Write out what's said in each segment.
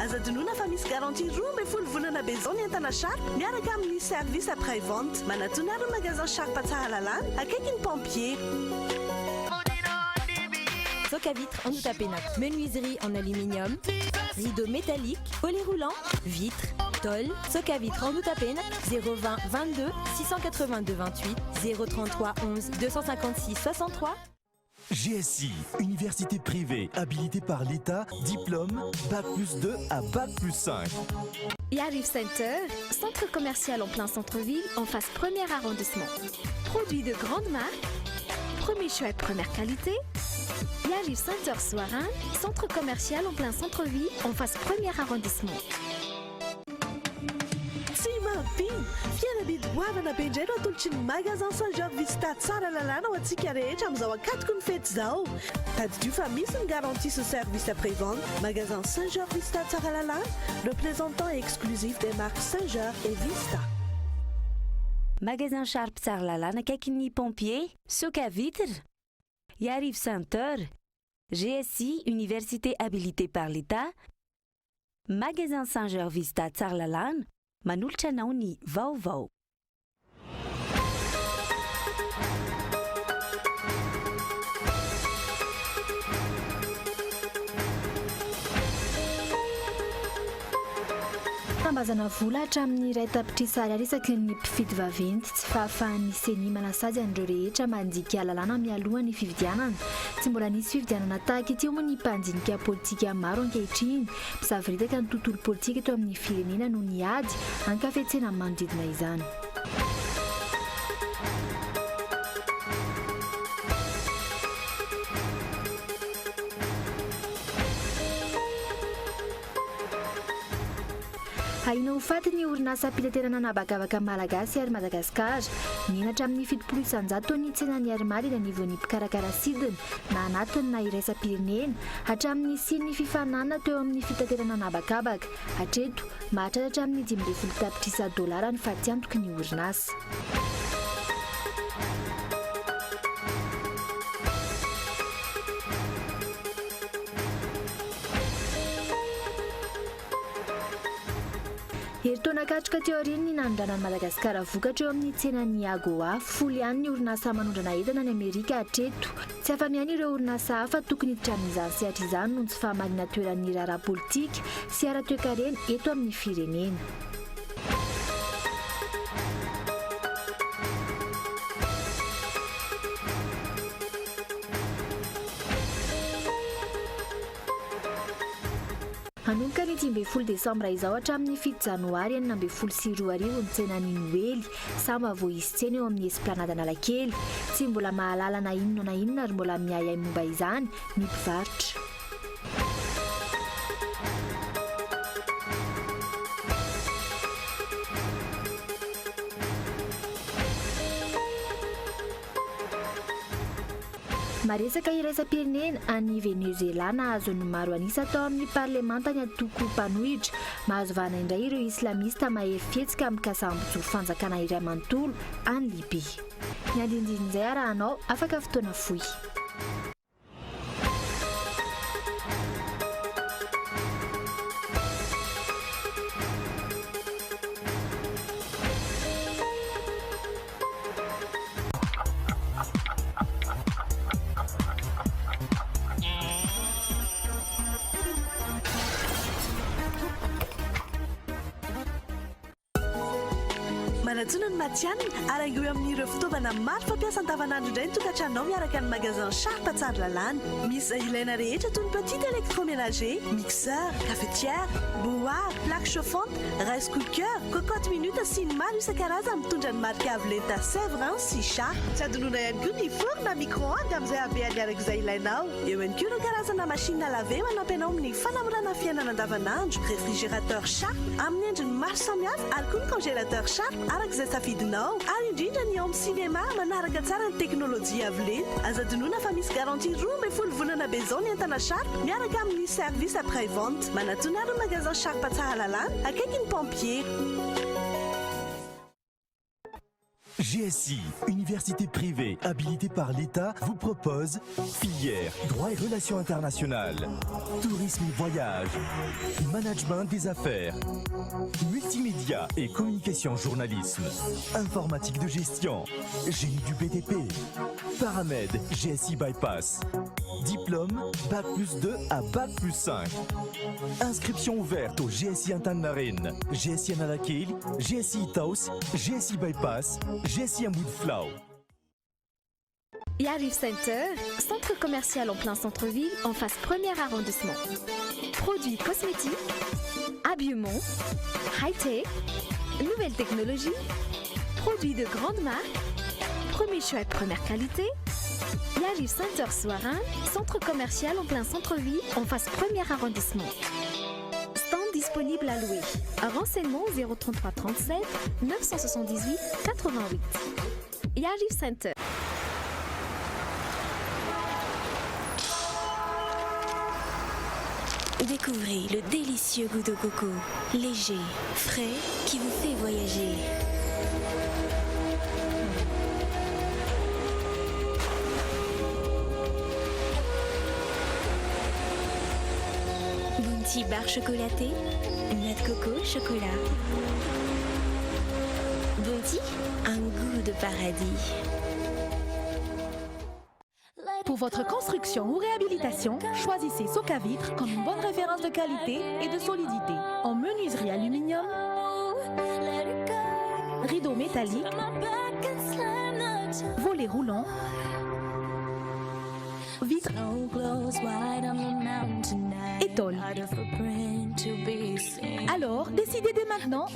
Aza adinoina fa misy garantie 12 volana be izao ny entana Sharp miaraka amin'ny service après vente. Manatona ary ny magasin Sharp Tsaralalàna, akaiky ny pompier. Soc à vitre en Outapénac. Menuiserie en aluminium, rideau métallique, volet roulant, vitre, tôle, soc à vitre en Outapénac, 020 22 682 28 033 11 256 63. GSI, université privée habilitée par l'État, diplôme, Bac plus 2 à Bac plus 5. Yariv Center, centre commercial en plein centre-ville, en face premier arrondissement. Produits de grande marque, premier choix et première qualité. Yariv Center Soarin, centre commercial en plein centre-ville, en face premier arrondissement. Tsy mampino! Fihenam-bidy goavana be indray no atolotry ny Magasin Saint Georges Vista Tsaralalàna ho antsika rehetra amin'izao ankatoky ny fety izao. Tadidio fa misy ny garantie sy service après-vente. Magasin Saint Georges Vista Tsaralalàna, représentant exclusif des marques Saint Georges et Vista. Magasin Sharp Tsaralalàna akaikin'ny pompier, Soc à vitre, Iarivo Center, GSI, Université habilitée par l'État, Magasin Saint Georges Vista Tsaralalàna, manolotra anao ny vaovao. Tambazana vola hatramin'ny iray tapitrisa ariary isaky ny mpifidy vaventy. Tsy fahafahan'ny Ceni manasazy an'ireo rehetra mandika lalàna mialoha ny fifidianana. Tsy mbola nisy fifidianana tahaka ity hoy ny mpandinika politika maro ankehitriny. Misavoritaka ny tontolo politika eto amin'ny firenena noho ny ady ankafetsena manodidina izany. Ahiana ho faty ny orinasam-pitaterana an'habakabaka malagasy Air Madagascar. Nihena hatramin'ny 70% ny tsenan'ny Air Mad eny anivon'ny mpikarakara sidina, na anatiny na iraisam-pirenena, hatramin'ny nisian'ny fifaninanana teo amin'ny fitaterana an'habakabaka. Hatreto, mahatratra hatramin'ny 15 tapitrisa dolara ny fatiantoky ny orinasa. Herintaona katroka teo aorian'ny ny nanondranan'i Madagasikara vokatra eo amin'ny tsenan'ny AGOA, folo ihany ny orinasa manondrana entana any Amerika hatreto. Tsy afa-miaina ireo orinasa hafa tokony hiditra amin'izany sehatra izany noho ny tsy fahamarinan-toeran'ny raharaha politika sy ara-toekarena eto amin'ny firenena. Hanomboka ny 15 desambra izao hatramin'ny 7 janoary 2016 ny tsenan'ny Noely. Samba vao hisy tsena eo amin'ny Esplanade Analakely. Tsy mbola mahalala na inona na inona ary mbola miahiahy momba izany ny mpivarotra. Maresaka iraisam-pirenena, any Venezuela nahazo ny maro an'isa tao amin'ny parlemanta ny antoko mpanohitra. Mahazo vahana indray ireo Islamista mahery fihetsika mikasa hampijoro fanjakana iray manontolo any Libya. Ny andinindin'izay arahanao afaka fotoana fohy. Manatona ny matihanina ary haingoy amin'ireo fitaovana maro fampiasa andavanandro indray ny tokantranonao miaraka ny magasin Sharp Tsaralalàna. Misy izay ilaina rehetra toy ny petit électroménager, mixeur, cafetière, bouilloire, plaque chauffante, Rice cooker, cocotte minute sy ny maro isan-karazany mitondra ny marika avo lenta Sevrin sy Sharp. Tsy adinoina ihany koa ny four na micro-ondes amin'izay habehany araka izay ilainao. Eo ihany koa ireo karazana machine à laver manampy anao amin'ny fanamorana ny fiainana andavanandro, réfrigérateur Sharp amin'ny endriny maro samihafa ary koa ny congélateur Sharp araka izay safidinao. Ary indrindra ny home cinéma manaraka tsara ny teknolojia avo lenta. Aza adinoina fa misy garantie 12 volana be izao ny entana Sharp miaraka amin'ny service après vente. Manatona ary ny magasin Sharp Tsaralalàna, akaiky ny pompier. GSI, université privée habilitée par l'État, vous propose filière droit et relations internationales, tourisme et voyage, management des affaires, multimédia et communication journalisme, informatique de gestion, génie du BTP, Paramed GSI Bypass, diplôme Bac plus 2 à Bac plus 5. Inscription ouverte au GSI Antaninarenina, GSI Analakely, GSI Itaosy, GSI Bypass, GSI Ambodifilao. Yariv Center, centre commercial en plein centre-ville, en face premier arrondissement. Produits cosmétiques, habillement, high-tech, nouvelles technologies, produits de grande marque, premier choix et première qualité. Yariv Center Soarin, centre commercial en plein centre-ville, en face premier arrondissement. Stand disponible à louer. Renseignements 033 37 978 88. Yariv Center. Découvrez le délicieux goût de coco, léger, frais, qui vous fait voyager. Bounty barre chocolatée, noix de coco, chocolat. Bounty, un goût de paradis. Pour votre construction ou réhabilitation, choisissez Socavitre comme une bonne référence de qualité et de solidité. En menuiserie aluminium, rideaux métalliques, volets roulants, vitres et tôles. Alors, décidez dès maintenant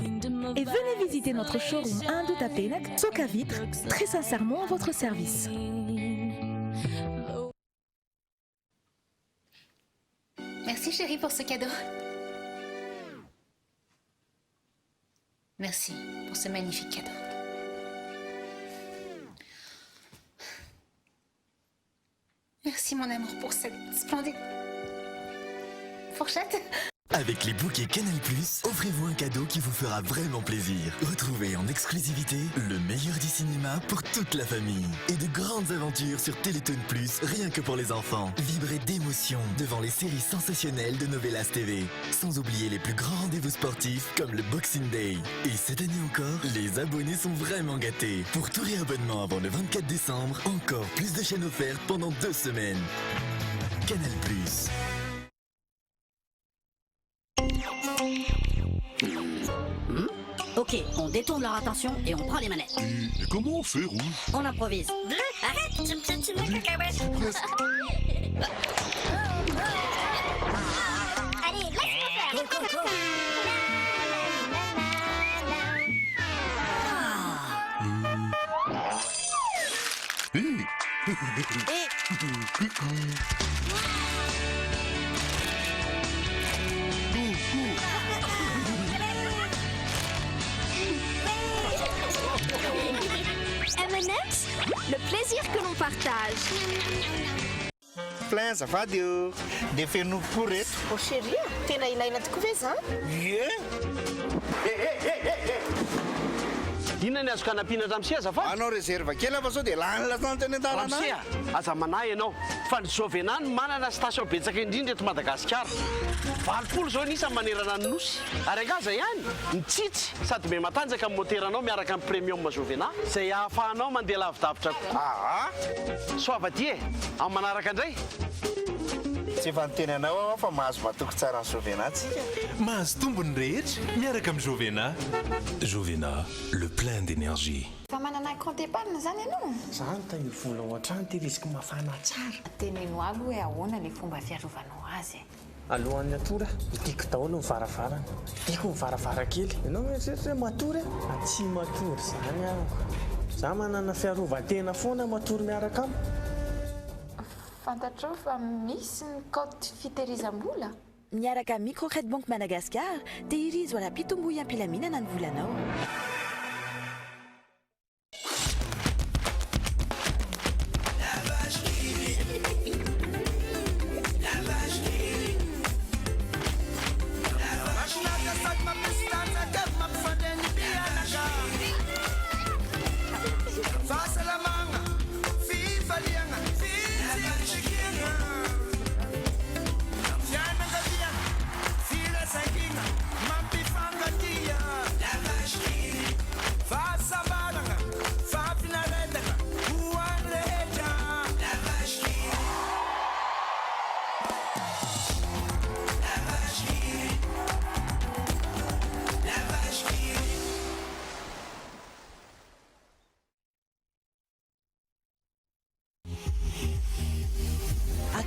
et venez visiter notre showroom à Andohatapenaka, Socavitre, très sincèrement à votre service. Merci chérie pour ce cadeau. Merci pour ce magnifique cadeau. Merci mon amour pour cette splendide fourchette. Avec les bouquets Canal+, offrez-vous un cadeau qui vous fera vraiment plaisir. Retrouvez en exclusivité le meilleur du cinéma pour toute la famille. Et de grandes aventures sur Télétoon Plus, rien que pour les enfants. Vibrez d'émotion devant les séries sensationnelles de Novelas TV. Sans oublier les plus grands rendez-vous sportifs comme le Boxing Day. Et cette année encore, les abonnés sont vraiment gâtés. Pour tout réabonnement avant le 24 décembre, encore plus de chaînes offertes pendant 2 semaines. Canal+. Ok, on détourne leur attention et on prend les manettes. Et comment on fait, rouge? On improvise. Bleu, arrête, tu me piétines la cacahuète. Allez, laisse-moi faire. Go, go, go. Hé. Et Coucou. Go, go. M&M's, le plaisir que l'on partage. Plein azafady io de feno poreto. Oh chérie, tena ilaina tokoa ve zany? Ie. Inona ny azoko anampiana ramose azafady? Anao réserve kely fa sao de lany lasantsy any an-tanana. Ramose a, aza manahy ianao fa ny Jovena no manana station betsaka indrindra eto Madagasikara. 80 zao ny isa manerana ny nosy. Ary angaza ihany, mitsitsy sady me matanjaka ny moteranao miaraka amin'ny premium Jovena izay ahafahanao mandeha lavidavitra kokoa. Aa. Soavadia e, amin'ny manaraka indray. Tsy efa niteny anao aho fa mahazo matoky tsara ny Jovena tsika. Mahazo tombony rehetra miaraka amin'ny Jovena. Jovena, le plein d'énergie. Fa manana compte épargne zany ianao? Za nitahiry vola ao an-trano ty risque mafana tsara. Teneno aloha hoe ahoana le fomba fiarovanao azy e? Alohan'ny atory idiko daholo ny varavarana, idiko ny varavarankely. Ianao mieritreritra hoe matory a? Tsy matory zany aho. Za manana fiarovan-tena foana matory miaraka amiko. Fantatrao fa misy ny kaonty fitehirizam-bola? Miaraka Microcred Bank Madagascar, tehirizo ara-pitomboy ampilaminana ny volanao.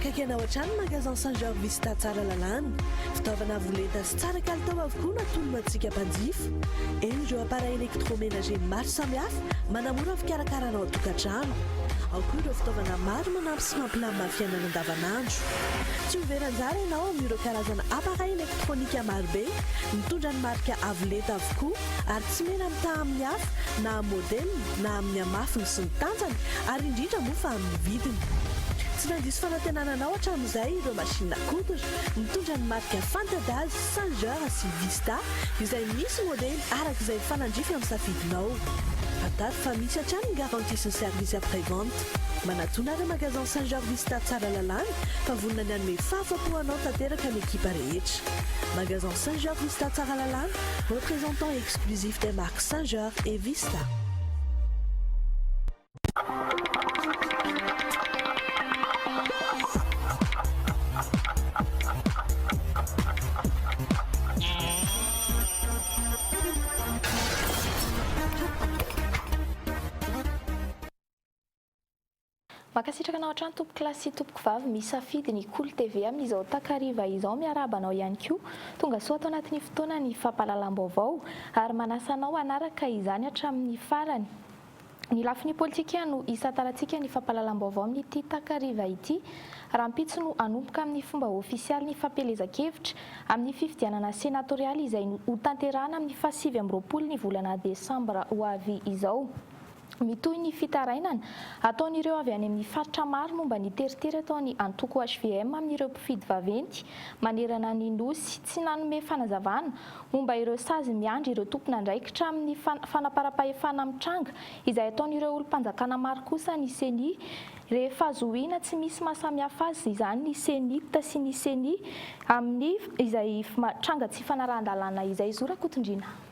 Akaiky anao hatrany ny Magasin Saint Georges Vista Tsaralalàna. Fitaovana avo lenta sy tsara kalitao avokoa no atolony ho antsika mpanjifa. Eny ireo appareil électroménager maro samihafa manamora ny fikarakarana ao an-tokantrano. Ao koa ireo fitaovana maro manampy sy mampilamina ny fiainana andavanandro. Tsy ho very anjara ianao amin'ireo karazana appareil électronique marobe mitondra ny marika avo lenta avokoa ary tsy mena-mitaha amin'ny hafa na amin'ny modèle na amin'ny hamafiny sy ny tanjany ary indrindra moa fa amin'ny vidiny. Tsy nandiso fanantenana anao hatramin'izay ireo machine à coudre mitondra ny marika Fantadazy, Singer sy Vista izay misy modely araka izay mifanandrify amin'ny safidinao. Fantaro fa misy hatrany ny garantie sy ny service après vente. Manatòna ireo magasin Singer Vista Tsaralalàna fa vonona ny hanome fahafapo anao tanteraka ny ekipa rehetra. Magasin Singer Vista Tsaralalàna, représentant exclusif des marques Singer et Vista. Mankasitraka anao hatrany tompokolahy sy tompokovavy misafidy ny Kolo TV amin'izao takariva izao. Miarahaba anao ihany koa. Tonga soa ato anatin'ny fotoana ny fampahalalam-baovao ary manasa anao hanaraka izany hatramin'ny farany. Ny lafiny politika no hisantarantsika ny fampahalalam-baovao amin'ity takariva ity. Rahampitso no hanomboka amin'ny fomba ofisialy ny fampielezan-kevitra amin'ny fifidianana senatorialy izay hotanterahana amin'ny faha 29 ny volana desambra ho avy izao. Mitohy ny fitarainana ataon'ireo avy any amin'ny faritra maro momba ny teritery ataon'ny antoko hvm amin'ireo mpifidy vaventy manerana ny Nosy. Tsy nanome fanazavana momba ireo sazy miandry ireo tompon'andraikitra amin'ny fanaparam-pahefana mitranga izay ataon'ireo olom-panjakana maro kosa ny Ceni. Rehefa zohiana tsy misy mahasamihafa azy izany ny Cenit sy ny Ceni amin'ny izay tranga tsy fanarahan-dalàna izay. Zo Rakotondriana.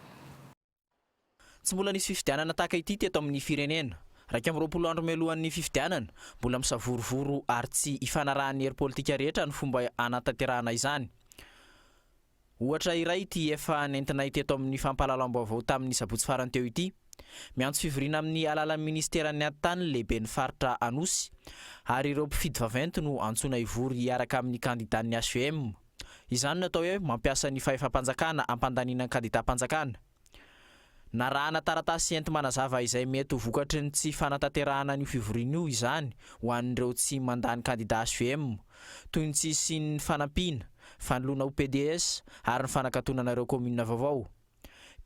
Tsy mbola nisy fifidianana tahaka ity teto amin'ny firenena. 21 andro mialohan'ny fifidianana, mbola misavorovoro ary tsy ifanarahan'ny hery politika rehetra ny fomba hanatanterahana izany. Ohatra iray ity efa nentinay teto amin'ny fampahalalam-baovao tamin'ny sabotsy farany teo ity. Miantso fivoriana amin'ny alalan'ny minisiteran'ny Atitany ny lehiben'ny faritra Anosy ary ireo mpifidy vaventy no antsoina hivory hiaraka amin'ny kandidan'ny hvm. Izany no atao hoe mampiasa ny fahefam-panjakana hampandaniana ny kandidam-panjakana. Narahana taratasy enti-manazava izay mety ho vokatry ny tsy fanatanterahana an'io fivoriana io izany ho an'ireo tsy mandany kandida hvm, toy ny tsy hisian'ny fanampiana, fanoloana ho pds ary ny fanakatonana ireo kaominina vaovao.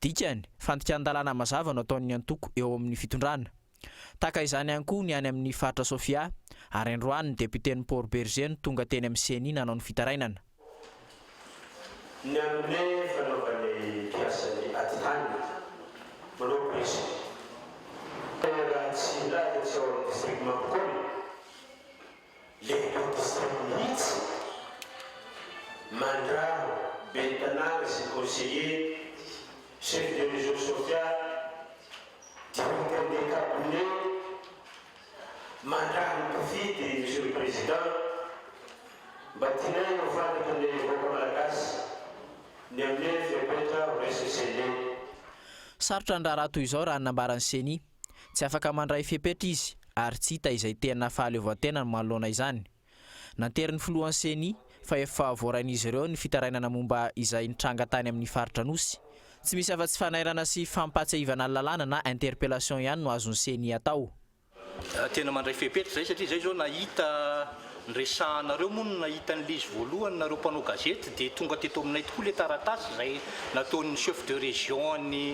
Dikany, fandikan-dalàna mazava no ataon'ny antoko eo amin'ny fitondrana. Tahaka izany ihany koa ny any amin'ny faritra Sofia, ary androany ny depioten'i Port Bergé no tonga teny amin'ny Ceni nanao ny fitarainana. Ny amin'ny fanaovan'ny mpiasan'ny atitany manao pression. Raha tsy milaza tsy ao amin'ny district Mampikony, lehiben'ny district mihitsy mandraho ben'ny tanàna sy conseiller, chef de région Sofia, directeur de cabinet, mandraho ny mpifidy Monsieur le Président. Mba tianay ho fantatry ny vahoaka Malagasy ny amin'ny fepetra ho raisin'ny Ceni. Sarotra ny raharaha toy izao raha ny nambaran'ny Ceni. Tsy afaka mandray fepetra izy ary tsy hita izay tena fahaleovantenany manoloana izany. Nanterin'ny filohan'ny Ceni fa efa voarain'izy ireo ny fitarainana momba izay nitranga tany amin'ny faritra Anosy. Tsy misy afa-tsy fanairana sy fampahatsiahivana ny lalàna na interpellation ihany no azon'ny Ceni atao. Tena mandray fepetra izay satria izay izao nahita niresahanareo moa no nahita an'ilay izy voalohany nareo mpanao gazety dia tonga teto aminay tokoa ilay taratasy izay nataon'ny chef de région an'i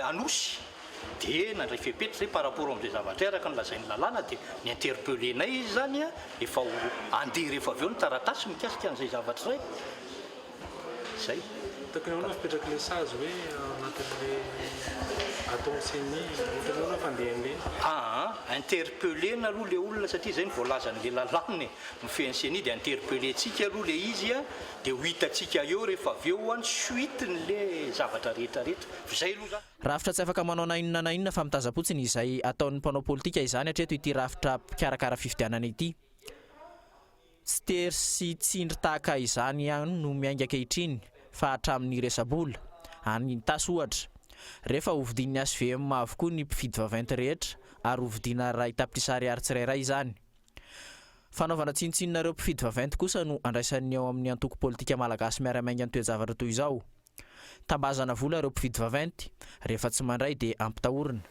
Anosy dia nandray fepetra izay par rapport amin'izay zavatra izay araka ny lazain'ny lalàna dia ni-interpeller-nay izy izany efa ho handeha rehefa avy eo ny taratasy mikasika an'izay zavatra izay. Zay. Tokony ahoana fipetrak'ilay sazy hoe ao anatin'le ataon'ny ceni, ohatran'ny ahoana fandehan'le. Aa interpeller-na aloha le olona satria zay no voalazan'le lalàna e, mifehy ny ceni dia interpeller-tsika aloha le izy a, dia ho hitantsika eo rehefa avy eo ny suite-n'le zavatra rehetra rehetra, fa zay aloha zany. Rafitra tsy afaka manao na inona na inona fa mitazam-potsiny izay ataon'ny mpanao politika izany hatreto ity rafitra mpikarakara fifidianana ity. Tsy tery sy tsindry tahaka izany ihany no miainga ankehitriny fa hatramin'ny resa-bola. Any Itasy ohatra, re fa hovidian'ny hvm avokoa ny mpifidy vaventy rehetra ary hovidiana 1 tapitrisa ariary tsirairay izany. Fanaovana tsinontsinona ireo mpifidy vaventy kosa no andraisan'ny ao amin'ny antoko politika Malagasy Miara-Miainga ny toe-javatra toy izao. Tambazana vola ireo mpifidy vaventy, rehefa tsy mandray dia ampitahorina.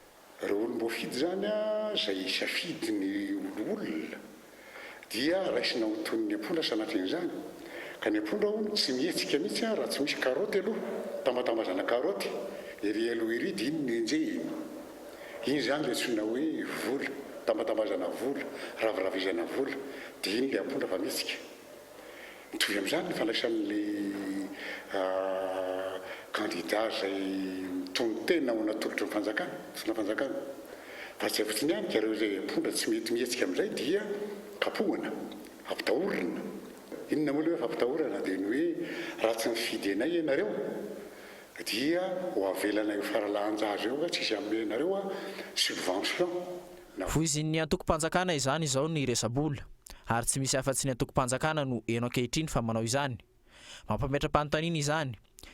Ireo olom-boafidy izany izay hisafidy ny olona dia raisina ho toy ny ampondra sanatrian'izany. Ka ny ampondra hono tsy mihetsika mihitsy raha tsy misy karaoty aloha, tambatambazana karaoty ery aloha ery dia iny no enjehiny. Iny izany ilay antsoina hoe vola, tambatambazana vola, raviravizana vola dia iny ilay ampondra fa mihetsika. Mitovy amin'izany ny fandraisan'ny kandida izay mitonon-tena ho natolotry ny fanjakana, fitondram fanjakana. Fa tsy izay fotsiny ihany, ka ireo izay ampondra tsy mety mihetsika amin'izay dia kapohana, ampitahorina. Inona moa ilay hoe fampitahorana? Dia ny hoe raha tsy mifidy anay ianareo dia ho avelanay ho faralahan-jaza eo, tsisy hanome anareo subvention. Voizin'ny antokom-panjakana izany izao ny resa-bola, ary tsy misy afa-tsy ny antokom-panjakana no heno ankehitriny fa manao izany. Mampametra-panontaniana izany,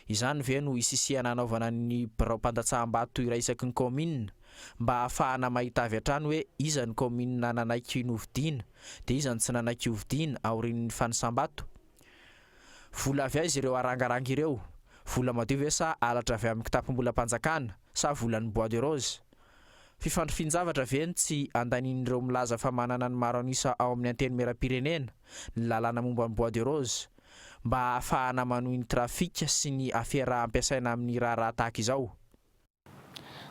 izany ve no hisisihana hanaovana ny biraom-pandatsaham-bato iray isaky ny kaominina, mba hahafahana mahita avy hatrany hoe iza ny kaominina nanaiky novidiana dia iza no tsy nanaiky hovidiana aorian'ny fanisam-bato? Vola avy aiza ireo arangaranga ireo? Vola madio ve sa halatra avy amin'ny kitapom-bolam-panjakana sa volan'ny bois de rose? Fifandrifian-javatra ve ny tsy andanian'ireo milaza fa manana ny maro an'isa ao amin'ny Antenimierampirenena ny lalàna momba ny bois de rose mba hahafahana manohy ny trafika sy ny afera ampiasaina amin'ny raharaha tahaka izao?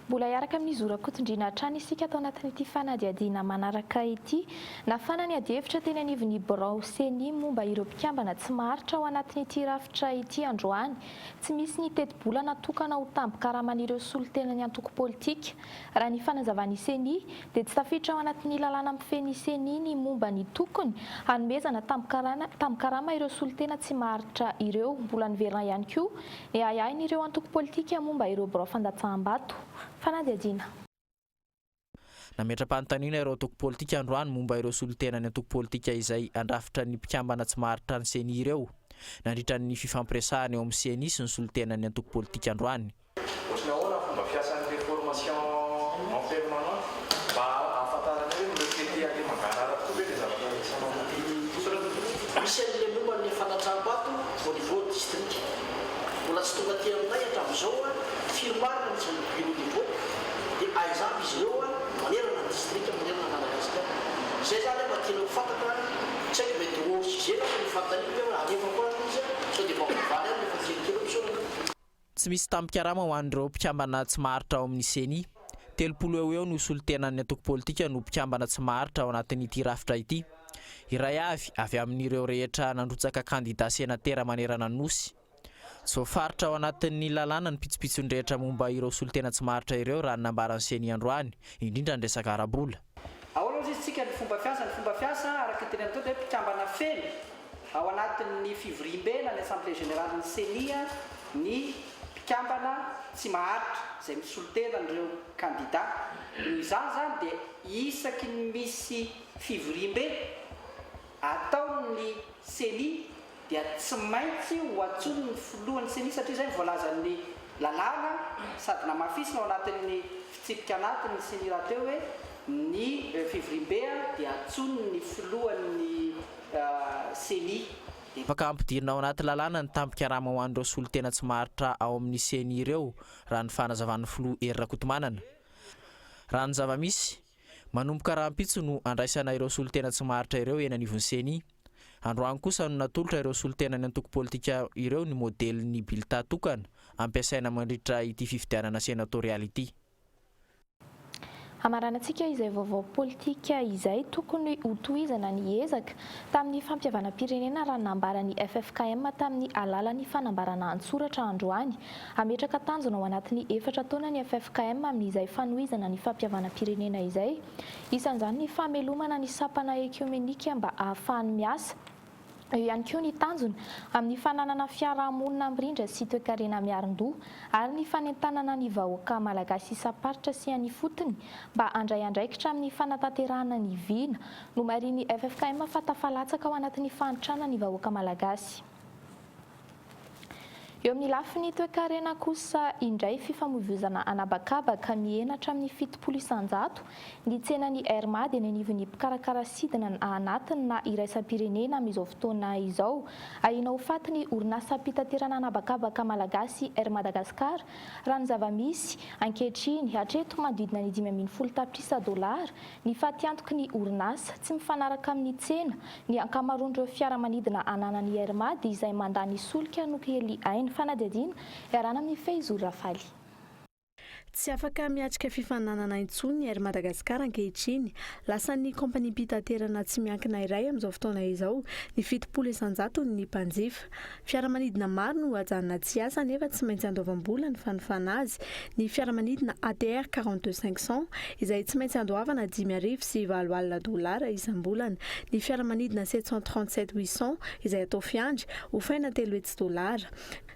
Mbola hiaraka amin'i Zo Rakotondriana hatrany isika ato anatin'ity fanadihadiana manaraka ity. Nafana ny adihevitra teny anivon'ny birao Ceni momba ireo mpikambana tsy maharitra ao anatin'ity rafitra ity androany. Tsy misy ny tetibola natokana ho tambin-karaman'ireo solontenan'ny antoko politika. Raha ny fanazavan'ny Ceni, dia tsy tafiditra ao anatin'ny lalàna mifehy ny Ceni ny momba ny tokony hanomezana tambin-karama ireo solontena tsy maharitra ireo. Mbola niverina ihany koa ny ahiahin'ireo antoko politika momba ireo birao fandatsaham-bato. Fanadihadiana. Nametra-panontaniana ireo antoko politika androany momba ireo solontenan'ny antoko politika izay handrafitra ny mpikambana tsy maharitra ny Ceni ireo, nandritra ny fifampiresahana eo amin'ny Ceni sy ny solontenan'ny antoko politika androany. Ohatry ny ahoana ny fomba fiasan'ilay formation en permanente mba ahafantarana hoe mi-refleter an'ilay mangarahara tokoa ve ilay zavatra resahanao? Misy an'ilay momba ny fandatsaham-bato au niveau district. Mbola tsy tonga aty aminay hatramin'izao firy marina ny isan'ny bureau de vote dia aiza aby izy ireo manerana ny district manerana an'i Madagasikara. Izay izany mba tiana ho fantatra, tsy haiko mety ho hors sujet angamba ny fanontaniako hoe alefako any izy sao dia mba voavaly any rehefa kelikely eo misaotra tompoko. Tsy misy tambin-karama ho an'ireo mpikambana tsy maharitra ao amin'ny Ceni. 30 eo ho eo no solontenan'ny antoko politika no mpikambana tsy maharitra ao anatin'ity rafitra ity. Iray avy avy amin'ireo rehetra nandrotsaka kandida senatera manerana ny Nosy. Tsy voafaritra ao anatin'ny lalàna ny pitsopitsony rehetra momba ireo solontena tsy maharitra ireo raha ny nambaran'ny Ceni androany, indrindra ny resaka ara-bola. Ahoana hozy izy tsika ny fomba fiasa? Ny fomba fiasa araka ny tenenina teo dia mpikambana feno ao anatin'ny fivoriambe na ny assemblée générale ny Ceni ny mpikambana tsy maharitra izay misolo tena an'ireo kandida. Noho izany izany dia isaky ny misy fivoriambe ataon'ny Ceni dia tsy maintsy ho antsoin'ny filohan'ny Ceni satria izay no voalazan'ny lalàna sady namafisina ao anatin'ny fitsipika anatin'ny Ceni rahateo hoe ny fivoriambe dia antsoin'ny filohan'ny Ceni. Afaka ampidirina ao anaty lalàna ny tambin-karama ho an'ireo solontena tsy maharitra ao amin'ny Ceni ireo, raha ny fanazavan'ny filoha Hery Rakotomanana. Raha ny zava-misy, manomboka rahampitso no andraisana ireo solontena tsy maharitra ireo eny anivon'ny Ceni. Androany kosa no natolotra ireo solontenan'ny antoko politika ireo ny modelin'ny bilta tokana ampiasaina mandritra ity fifidianana senatorialy ity. Hamaranantsika izay vaovao politika izay, tokony hotohizana ny ezaka tamin'ny fampihavanam-pirenena raha ny nambaran'ny ffkm tamin'ny alalan'ny fanambarana an-tsoratra androany. Hametraka tanjona ao anatin'ny efatra taona ny ffkm amin'izay fanohizana ny fampihavanam-pirenena izay. Isan'izany ny famelomana ny sampana ekiomenika mba hahafahany miasa. Eo ihany koa ny tanjona amin'ny fananana fiarahamonina mirindra sy toekarena miarin-doha ary ny fanentanana ny vahoaka malagasy isam-paritra sy any ifotony mba handray andraikitra amin'ny fanatanterahana ny vina. Nomarihin'ny ffkm fa tafalatsaka ao anatin'ny fahantrana ny vahoaka malagasy. Eo amin'ny lafiny toekarena kosa indray fifamoivoizana an'habakabaka mihena hatramin'ny 70% ny tsenan'ny Air Mad eny anivon'ny mpikarakara sidina na anatiny na iraisam-pirenena amin'izao fotoana izao. Ahiana ho faty ny orinasam-pitaterana an'habakabaka malagasy Air Madagascar raha ny zava-misy ankehitriny. Hatreto manodidina ny 15 tapitrisa dolara ny fatiantoky ny orinasa. Tsy mifanaraka amin'ny tsena ny ankamaroan'ireo fiaramanidina ananan'ny Air Mad izay mandany solika no kely aina. Fanadihadiana iarahana amin'i Fehizoro Rafaly. Tsy afaka miatrika fifaninanana intsony ny Air Madagascar ankehitriny. Lasan'ny kaompaniam-pitaterana tsy miankina iray amin'izao fotoana izao ny 70 isan-jatony ny mpanjifa. Fiaramanidina maro no ajanona tsy hiasa nefa tsy maintsy andoavam-bola ny fanofana azy, ny fiaramanidina ATR 42 500 izay tsy maintsy andoavana 8500 dolara isam-bolana, ny fiaramanidina 737 800 izay atao fiandry, hofaina 300 dolara.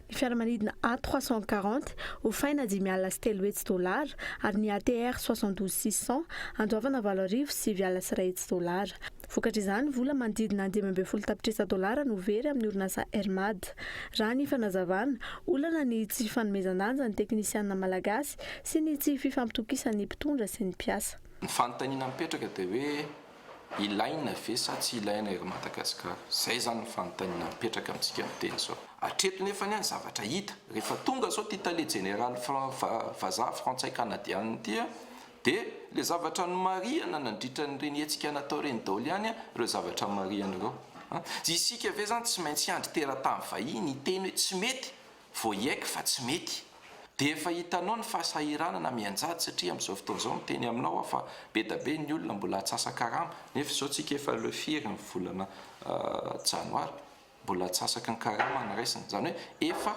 Ny fiaramanidina A 340, hofaina 305 dolara, ary ny ATR 72 600, andoavana 8901 dolara. Vokatr'izany, vola manodidina ny 15 tapitrisa dolara no very amin'ny orinasa Air Mad. Raha ny fanazavana, olana ny tsy fanomezan-danja ny teknisianina malagasy sy ny tsy fifampitokisan'ny mpitondra sy ny mpiasa. Ny fanontaniana mipetraka dia hoe Ilaina ve sa tsy ilaina ery Madagascar? Zay zany ny fanontaniana mipetraka amintsika miteny zao. Hatreto nefany an, zavatra hita, rehefa tonga zao ty tale jeneraly vazaha frantsay kanadianina ity an, dia le zavatra nomarihana nandritra an'ireny hetsika natao ireny daholo ihany an, ireo zavatra marihana ireo an. Isika ve zany tsy maintsy hiandry teratany vahiny hiteny hoe tsy mety Vao hiaiky fa tsy mety. Dia efa hitanao ny fahasahiranana mianjady satria amin'izao fotoana izao miteny aminao aho fa be da be ny olona mbola atsasa-karama nefa izao tsika efa le firy ny volana janoary mbola atsasaky ny karama ny raisina. Izany hoe efa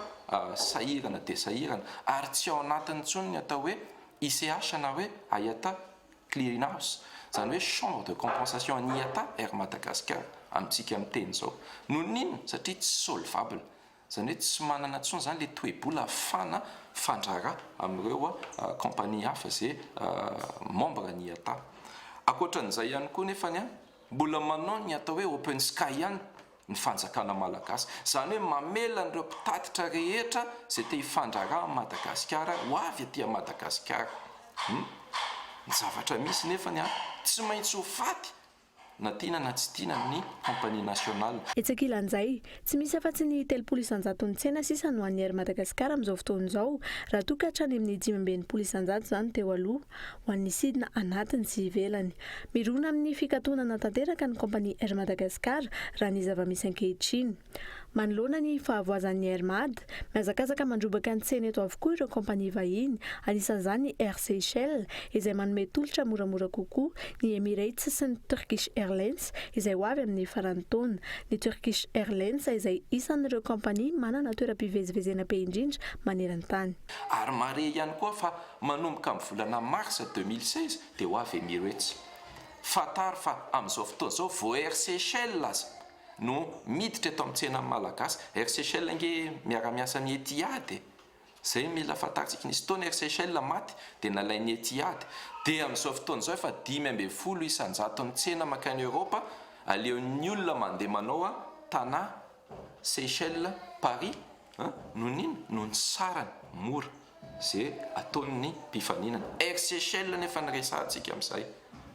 sahirana dia sahirana ary tsy ao anatiny intsony ny atao hoe ICH na hoe IATA Clearing House, izany hoe chambre de compensation an'ny IATA Air Madagascar amintsika miteny izao. Noho ny inona? Satria tsy solvable. Izany hoe tsy manana intsony izany ilay toe-bola ahafahana mifandraharaha amin'ireo compagnie hafa izay membre ny IATA. Ankoatran'izay ihany koa nefany mbola manao ny atao hoe open sky ihany ny fanjakana malagasy. Izany hoe mamela an'ireo mpitatitra rehetra izay te hifandraharaha amin'i Madagasikara ho avy aty Madagasikara. Ny zavatra misy nefany tsy maintsy ho faty na tiana na tsy tiana ny compagnie nationale. Etsy ankilan'izay, tsy misy afa-tsy ny 30 isan-jaton'ny tsena sisa no an'ny Air Madagascar amin'izao fotoana izao, raha toa ka hatrany amin'ny 65 isan-jato izany teo aloha, ho an'ny sidina anatiny sy ivelany. Mirona amin'ny fikatonana tanteraka ny kaompania Air Madagascar raha ny zava-misy ankehitriny. Manoloana ny fahavoazan'ny Air Mad, mihazakazaka mandrobaka ny tsena eto avokoa ireo kaompania vahiny, anisan'izany ny Air Seychelles, izay manome tolotra moramora kokoa, ny Emirates sy ny Turkish Airlines, izay ho avy amin'ny faran'ny taona. Ny Turkish Airlines izay isan'ireo kaompania manana toeram-pivezivezena be indrindra maneran-tany. Ary mahare ihany koa fa manomboka amin'ny volana mars 2016 dia ho avy Emirates. Fantaro fa amin'izao fotoana izao vao Air Seychelles aza no miditra eto amin'ny tsenan'ny Malagasy. Air Seychelles ange miara-miasa amin'ny Etihad e! Zay no mila fantatsika. Nisy fotoana Air Seychelles maty dia nalain'ny Etihad. Dia amin'izao fotoana izao efa 15 isan-jaton'ny tsena mankany Europe aleon'ny olona mandeha manao Tana, Seychelles, Paris noho ny inona? Noho ny sarany mora. Ze ataon'ny mpifaninana. Air Seychelles nefa ny resahantsika amin'izay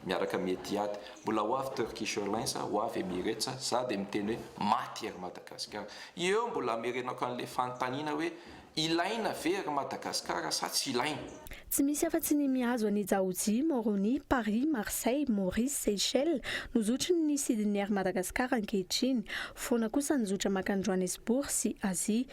miaraka amin'ny Etihad. Mbola ho avy Turkish Airlines, ho avy Emirates, za dia miteny hoe maty Air Madagascar. Eo mbola amerenako an'ilay fanontaniana hoe ilaina ve Air Madagascar sa tsy ilaina? Tsy misy afa-tsy ny mihazo an'i Dzaoudzi, Moroni, Paris, Marseille, Maurice, Seychelles no zotry ny sidin'ny Air Madagascar ankehitriny. Foana kosa ny zotra mankany Johannesburg sy Azia.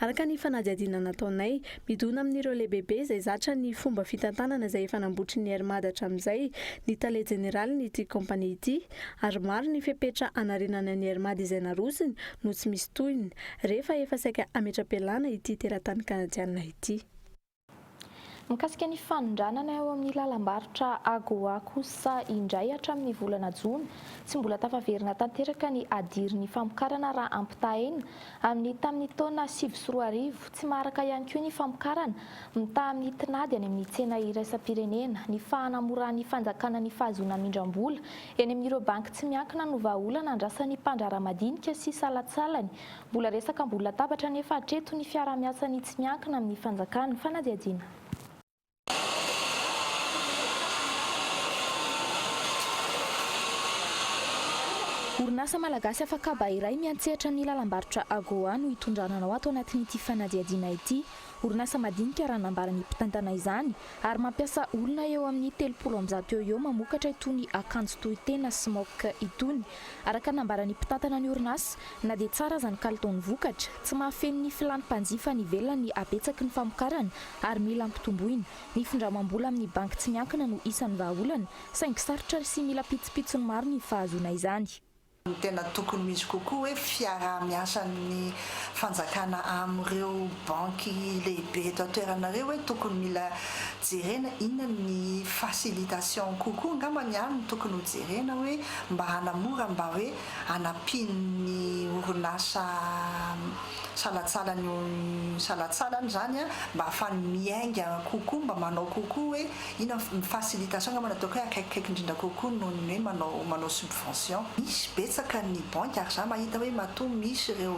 Araka ny fanadihadiana nataonay, midona amin'ireo lehibebe izay zatra ny fomba fitantanana izay efa nambotry ny Air Mad hatramin'izay ny tale jeneralin'ity kaompania ity ary maro ny fepetra hanarenana ny Air Mad izay narosiny no tsy misy tohiny rehefa efa saika hametra-pialana ity teratany kanadianina ity. Mikasika ny fanondranana eo amin'ny lalam-barotra Agoa kosa indray hatramin'ny volana jona, tsy mbola tafaverina tanteraka ny hadirin'ny famokarana raha ampitahaina amin'ny tamin'ny taona 2009. Tsy maharaka ihany koa ny famokarana mitaha amin'ny tinady any amin'ny tsena iraisam-pirenena. Ny fahanamoran'ny fanjakana ny fahazoana mindram-bola eny amin'ireo banky tsy miankina no vahaolana andrasan'ny mpandraharaha madinika sy salantsalany. Mbola resaka ambony latabatra anefa hatreto ny fiaraha-miasan'ny tsy miankina amin'ny fanjakana. Fanadihadiana. Orinasa malagasy afakaba iray miantsehatra amin'ny lalam-barotra Agoa no hitondrana anao ato anatin'ity fanadihadiana ity. Orinasa madinika raha nambaran'ny mpitantana izany ary mampiasa olona eo amin'ny 130 eo ho eo mamokatra itony akanjo tohitena smock itony. Araka ny nambaran'ny mpitantana ny orinasa, na dia tsara aza ny kalitaon'ny vokatra, tsy mahafeno ny filan'ny mpanjifa any ivelany ny habetsaky ny famokarana ary mila ampitomboina. Ny findramam-bola amin'ny banky tsy miankina no isan'ny vahaolana, saingy sarotra sy mila pitsopitsony maro ny fahazoana izany. Ny tena tokony ho izy kokoa hoe fiaraha-miasan'ny fanjakana amin'ireo banky lehibe eto an-toerana ireo hoe tokony mila jerena inona ny facilitation kokoa angamba ny any no tokony ho jerena hoe mba hanamora mba hoe hanampian'ny orinasa salantsalany salantsalany izany mba ahafahany miainga kokoa mba manao kokoa hoe Inona ny facilitation angamba no ataoko hoe akaikikaiky indrindra kokoa noho ny hoe manao manao subvention. Misy betsaka ny banky ary za mahita hoe matoa misy ireo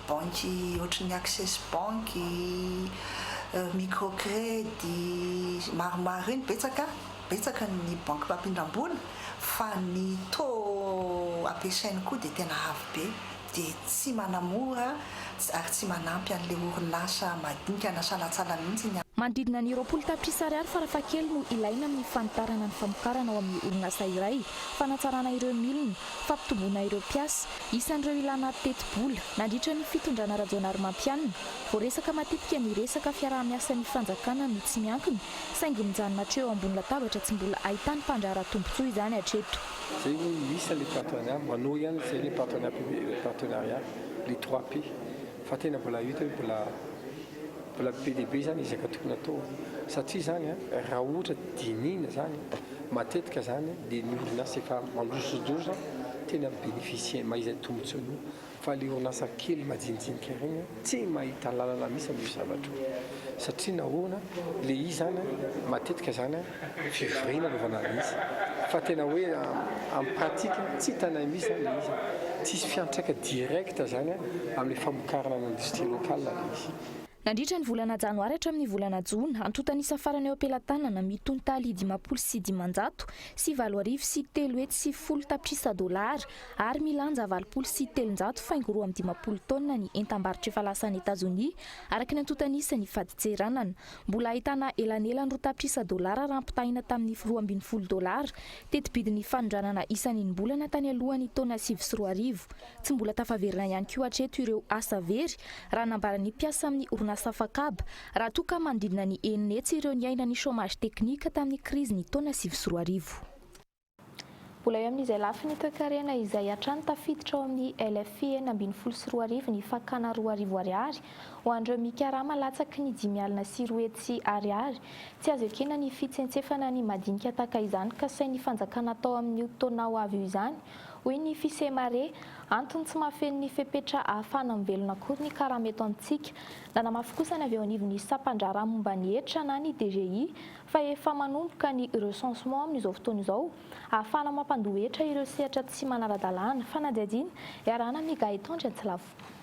banky ohatry ny Access bank, Microcred, maromaro ireny betsaka betsaka ny banky mpampindram-bola fa ny taux ampiasainy koa dia tena avo be. dia tsy manamora ary tsy manampy an'ilay orinasa madinika na salantsalany mihitsy ny. Manodidina ny 20 tapitrisa ariary farafahakeliny no ilaina amin'ny fanitarana ny famokarana ao amin'ny orinasa iray, fanatsarana ireo milina, fampitomboana ireo mpiasa. Isan'ireo ilana tetibola. Nandritra ny fitondrana Rajaonarimampianina, voaresaka matetika ny resaka fiaraha-miasan'ny fanjakana amin'ny tsy miankina, saingy mijanona hatreo ambony latabatra tsy mbola ahitan'ny mpandraharaha tombontsoa izany hatreto. Zay hoe misy le partenariat, manohy ihany zay le partenariat public partenariat, le trois P fa tena mbola hita hoe mbola mbola be dia be zany ezaka tokony atao satria zany an raha ohatra dinihina zany matetika zany dia ny orinasa efa mandrosodrosa tena mi-beneficier mahita tombotsoa aloha Fa le orinasa kely majinijinika regny tsy mahita lalana mihitsy amin'io zavatra io satria nahoana le izy zany matetika zany fivoriana anaovana an'izy fa tena hoe en pratique tsy hitanay mihitsy zany le izy tsisy fiantraika direct zany amle famokarana ny industrie locale le izy. Nandritra ny volana janoary hatramin'ny volana jona, antontan'isa farany eo am-pelatanana, mitontaly 350 310 tapitrisa dolara ary milanja 380 faingo 52 taonina ny entam-barotra efa lasa any Etazonia, araka ny antontan'isan'ny fadintseranana. Mbola ahitana elanelany roa tapitrisa dolara raha ampitahaina tamin'ny 12 dolara, teti-bidin'ny fanondranana isan'enim-bolana tany alohan'ny taona 2009. Tsy mbola tafaverina ihany koa hatreto ireo asa very, raha nambaran'ny mpiasa amin'ny orinasa Afakaba, raha toa ka manodidina ny 600 ireo niaina ny chômage technique tamin'ny krizy ny taona 2009. Mbola eo amin'izay lafiny toekarena izay hatrany tafiditra ao amin'ny LFI 2016 ny fakana 2000 ariary ho an'ireo mikarama latsaky ny 250 ariary. Tsy azo ekena ny fitsentsefana ny madinika tahaka izany kasain'ny fanjakana atao amin'io taona ho avy io izany, hoy ny Fisemare. Antony tsy mahafeno ny fepetra ahafahana mivelona akory ny karama eto amintsika. Nanamafy kosa ny avy eo anivon'ny sampandraharaha momba ny hetra na ny DGI fa efa manomboka ny recensement amin'izao fotoana izao ahafahana mampandoa hetra ireo sehatra tsy manara-dalàna. Fanadihadiana iarahana amin'i Gaëtan Andriantsilavo.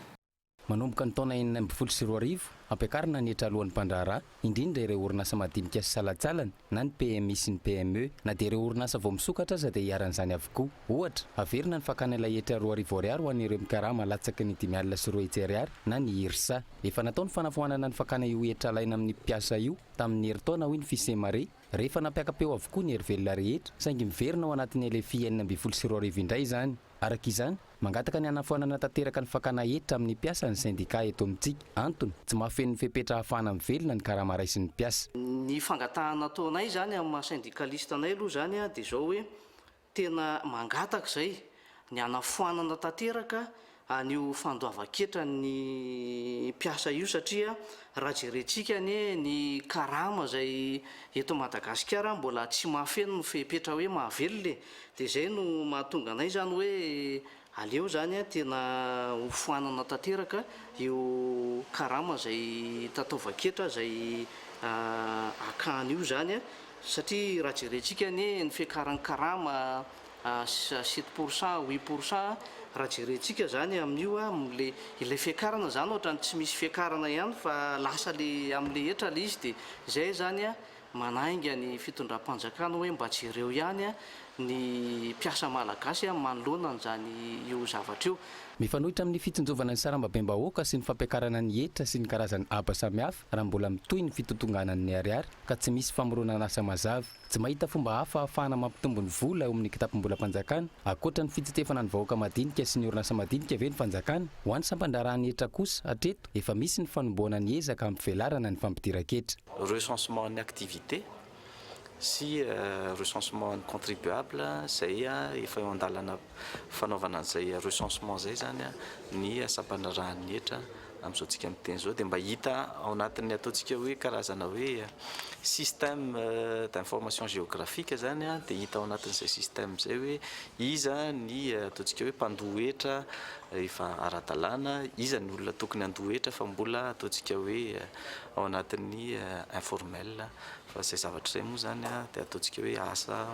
Manomboka ny taona 2016, hampiakarina ny hetra aloan'ny mpandraharaha, indrindra ireo orinasa madinika sy salantsalany na ny PMI sy ny PME. Na dia ireo orinasa vao misokatra aza dia iharan'izany avokoa. Ohatra, averina ny fakana ilay hetra 2000 ariary ho an'ireo mikarama latsaky ny 250 ariary na ny IRSA. Efa natao ny fanafoanana ny fakana io hetra alaina amin'ny mpiasa io tamin'ny herintaona hoy ny Fisemare, rehefa nampiaka-peo avokoa ny herivelona rehetra, saingy miverina ao anatin'ny LFI 2016 indray izany. Araka izany, mangataka ny hanafoanana tanteraka ny fakana hetra amin'ny mpiasa ny sendikà eto amintsika. Antony, tsy mahafeno ny fepetra ahafahana mivelona ny karama raisin'ny mpiasa. Ny fangatahana ataonay izany amin'ny maha syndikalista anay aloha izany dia izao hoe tena mangataka izay ny hanafoanana tanteraka. an'io fandoavan-ketra ny mpiasa io satria raha jerentsika anie ny karama izay eto Madagasikara mbola tsy mahafeno ny fepetra hoe mahavelona e! dia izay no mahatonga anay izany hoe aleo izany tena ho foanana tanteraka io karama izay tataovan-ketra izay akany io izany satria raha jerentsika anie ny fiakaran'ny karama sept pour cent, huit pour cent, raha jerentsika zany amin'io le ilay fiakarana zany ohatran'ny tsy misy fiakarana ihany fa lasa le amin'le hetra le izy de zay zany manainga ny fitondram-panjakana hoe mba jereo ihany ny mpiasa malagasy manoloana an'izany io zavatra io. Mifanohitra amin'ny fitsinjovana ny sarambabem-bahoaka sy ny fampiakarana ny hetra sy ny karazana haba samihafa raha mbola mitohy ny fitotonganan'ny ariary ka tsy misy famoronan'asa mazava. Tsy mahita fomba hafa ahafahana mampitombo ny vola eo amin'ny kitapom-bolam-panjakana, ankoatra ny fitsetsefana ny vahoaka madinika sy ny orinasa madinika ve ny fanjakana? Ho an'ny sampan-draharahan'ny hetra kosa, hatreto, efa misy ny fanombohana ny ezaka hampivelarana ny fampidiran-ketra. Recensement ny activité sy recensement ny contribuable izay efa eo an-dalana fanaovana an'izay recensement izay izany ny sampan-draharahan'ny hetra. Amin'izao tsika miteny izao dia mba hita ao anatin'ny ataontsika hoe karazana hoe système d'information géographique izany dia hita ao anatin'izay système izay hoe iza ny ataontsika hoe mpandoa hetra efa ara-dalàna, iza ny olona tokony handoa hetra fa mbola ataontsika hoe ao anatin'ny informel. Fa izay zavatra izay moa izany dia ataontsika hoe asa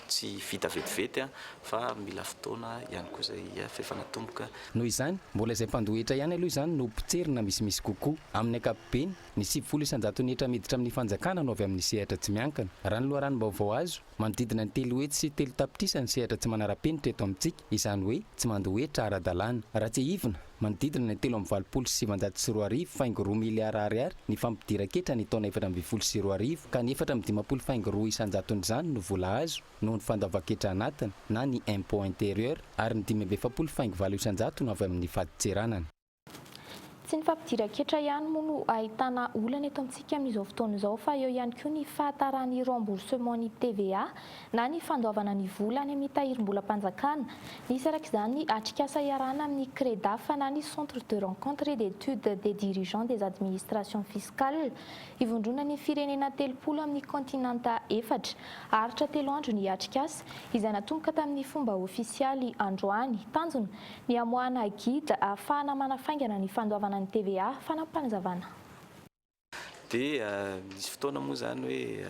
tsy vita vetivety fa mila fotoana ihany koa izay fa efa natomboka. Noho izany, mbola izay mpandoa hetra ihany aloha izany no potserina misimisy kokoa. Amin'ny ankapobeny, ny 90 isan-jaton'ny hetra miditra amin'ny fanjakana no avy amin'ny sehatra tsy miankina. Raha ny loharanom-baovao azo, manodidina ny 303 tapitrisa ny sehatra tsy manara-penitra eto amintsika, izany hoe tsy mandoa hetra ara-dalàna. Raha tsiahivina, Manodidina ny 2083 faingo roa miliara ariary ny fampidiran-ketra ny taona 2014 ka ny 54 faingo roa isan-jaton'izany no vola azo noho ny fandoavan-ketra anatiny na ny impôt intérieur ary ny 45 faingo valo isan-jato no avy amin'ny fadintseranana. Tsy ny fampidiran-ketra ihany moa no ahitana olana eto amintsika amin'izao fotoana izao fa eo ihany koa ny fahataran'ny remboursement ny TVA na ny fandoavana ny vola any amin'ny tahirim-bolam-panjakana. Nisy araka izany ny atrikasa iarahana amin'ny Credaf na ny Centre de rencontre et d'études des dirigeants des administrations fiscales. Ivondronan'ny firenena 30 amin'ny kaontinanta efatra. Haharitra telo andro ny atrikasa, izay natomboka tamin'ny fomba ofisialy androany. Tanjona, ny hamoahana guide ahafahana manafaingana ny fandoavana ny TVA. Fanampim-panazavana. Dia nisy fotoana moa izany hoe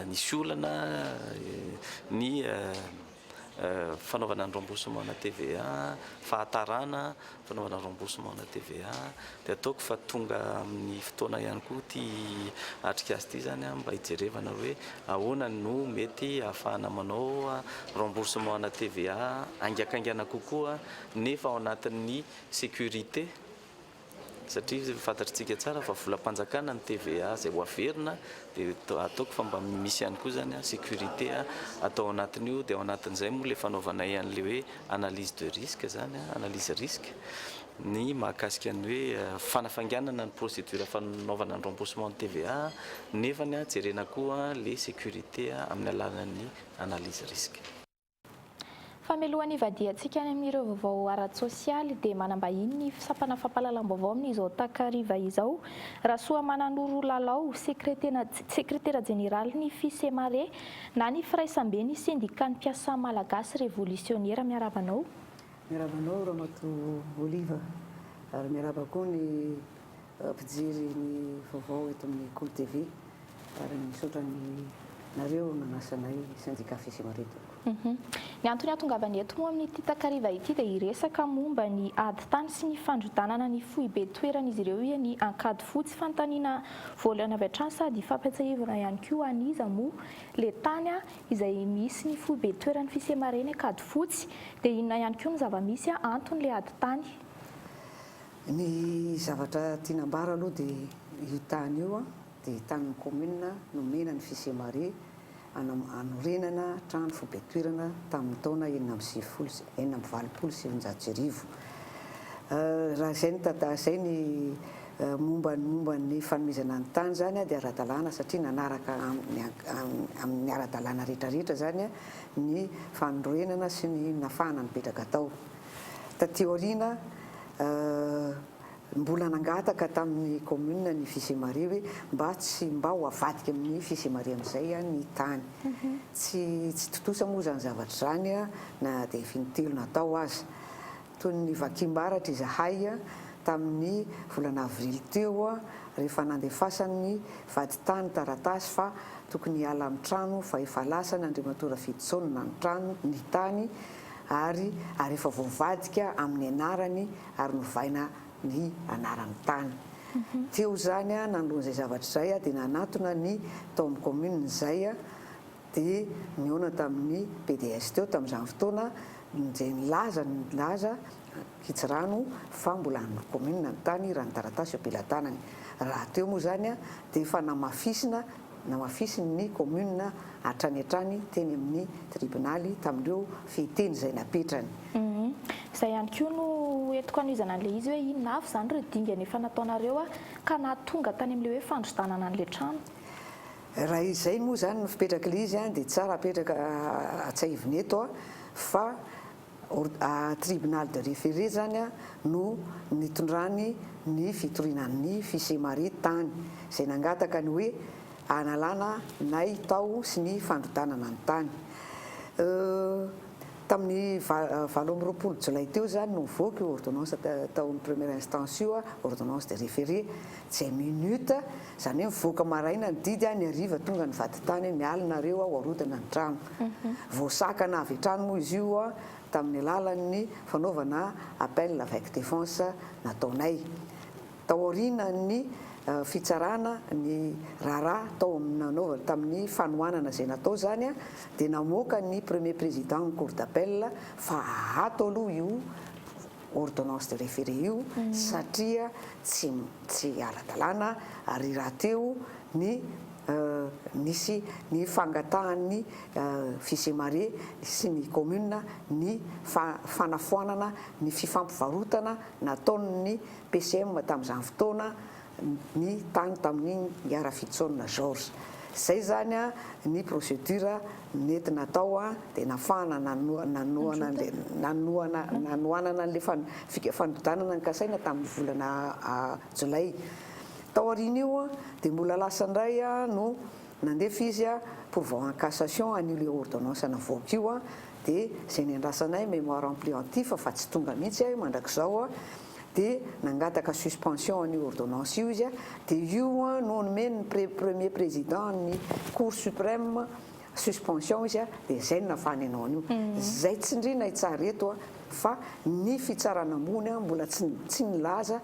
nisy olana ny fanaovana ny remboursement ana TVA, fahatarana fanaovana remboursement ana TVA. Dia ataoko fa tonga amin'ny fotoana ihany koa ity atrikasa ity izany mba hijerevana hoe ahoana no mety ahafahana manao remboursement ana TVA haingakaingana kokoa nefa ao anatin'ny sécurité. Satria fantatritsika tsara fa volam-panjakana ny TVA izay ho averina dia ataoko fa mba misy ihany koa izany sécurité atao ao anatin'io dia ao anatin'izay moa ilay fanaovanay an'ilay hoe analyse de risque izany, analyse risque ny mahakasika ny hoe fanafainganana ny procédure fanaovana ny remboursement ny TVA nefany jerena koa ilay sécurité amin'ny alalan'ny analyse risque. Fa mialohan'ny hivadihantsika any amin'ireo vaovao ara-tsosialy dia manam-bahiny ny sampana fampahalalam-baovao amin'izao takariva izao. Rasoamananoro Lalao, sekretera jeneralin'ny Fisemare na ny Firaisamben'ny sendikan'ny mpiasa malagasy revolisionera. Miarahaba anao. Miarahaba anao Ramatoa Oliva ary miarahaba koa ny mpijery ny vaovao eto amin'ny Kolo TV ary misaotra ny nareo nanasa anay syndicat Fisemare tompoko. Ny antony hahatongavany eto moa amin'ity takariva ity dia hiresaka momba ny ady tany sy ny fandrodanana ny foibe toeran'izy ireo eny Ankadifotsy. Fanontaniana voalohany avy hatrany sady fampiatsahivana ihany koa an'iza moa le tany izay misy ny foibe toeran'ny Fisemare eny Ankadifotsy dia inona ihany koa ny zava-misy anton'ilay ady tany. Ny zavatra tiana ambara aloha dia io tany io dia tanin'ny commune nomena ny Fisemare hanorenana trano foiben-toerana tamin'ny taona 96 sy 1986. Raha izay ny tantara, izay ny momba ny momba ny fanomezana ny tany izany dia ara-dalàna satria nanaraka amin'ny ara-dalàna rehetra rehetra izany ny fanorenana sy ny nafahana nipetraka tao. Taty aoriana, mbola nangataka tamin'ny commune ny Fisemare hoe mba tsy mba ho avadika amin'ny Fisemare amin'izay ny tany. Tsy tsy tontosa moa izany zavatra izany na dia efa intelo natao aza. Toy ny vakim-baratra izahay tamin'ny volana avrily teo rehefa nandefasan'ny vadintany taratasy fa tokony hiala amin'ny trano fa efa lasany Andriamatoa Rafidison ny trano, ny tany ary ary efa voavadika amin'ny anarany ary novaina ny anaran'ny tany. Teo izany nanoloana izay zavatra izay dia nanatona ny tao amin'ny commune izay dia nihaona tamin'ny pds teo tamin'izany fotoana izay nilaza nilaza ankitsirano fa mbola an'ny commune ny tany raha ny taratasy eo am-pelatanany. Raha teo moa izany dia efa namafisina Namafisin' ny commune hatrany hatrany teny amin' ny tribonaly tamin'ireo fehiteny izay napetrany. Izay ihany koa no entiko hanohizana an'ilay izy hoe inona avy izany ireo dingana efa nataonareo ka nahatonga tany amin'ilay hoe fandrodanana an'ilay trano? Raha izay moa izany no fipetrak'ilay izy dia tsara apetraka atsahivina eto fa Tribunal de référé izany no nitondrany ny fitoriana an'i Fils Marie tany, izay nangataka ny hoe hanalana nay tao sy ny fandrodanana ny tany. Tamin'ny 28 jolay teo izany no nivoaka io ordonnance tao amin'ny première instance io, ordonnance de référé, izay minute, izany hoe mivoaka maraina ny didy, ny hariva tonga ny vadintany hoe miala nareo ho arodana ny trano. Voasakana avy hatrany moa izy io tamin'ny alalan'ny fanaovana appel avec défense nataonay. Taorian'ny fitsarana ny raharaha tao amin'ny nanaovana tamin'ny fanohanana izay natao izany dia namoaka ny premier président ny cour d'appel fa ato aloha io ordonnance de référé io satria tsy tsy ara-dalàna ary rahateo ny Nisy ny fangatahan'ny Fisemare sy ny Commune ny fanafoanana ny fifampivarotana nataon'ny PCM tamin'izany fotoana ny tany tamin'i Ngiarafitsaona Georges. Izay izany ny procédure nety natao dia nafahana nanohana nanohanana an'ilay fanodinana ny kasaina tamin'ny volana jolay. Tao aorian'io dia mbola lasa indray no nandefa izy pourvoi en cassation an'io le ordonnance navoaka io dia izay niandrasanay mémoire ampliantif fa tsy tonga mihitsy mandrakizao dia nangataka suspension an'io ordonnance io izy dia io no nomen'ny premier président ny cour suprême suspension izy dia izay no nafahany anao an'io. Izay tsindriana hitsara eto fa ny fitsarana ambony mbola tsy nilaza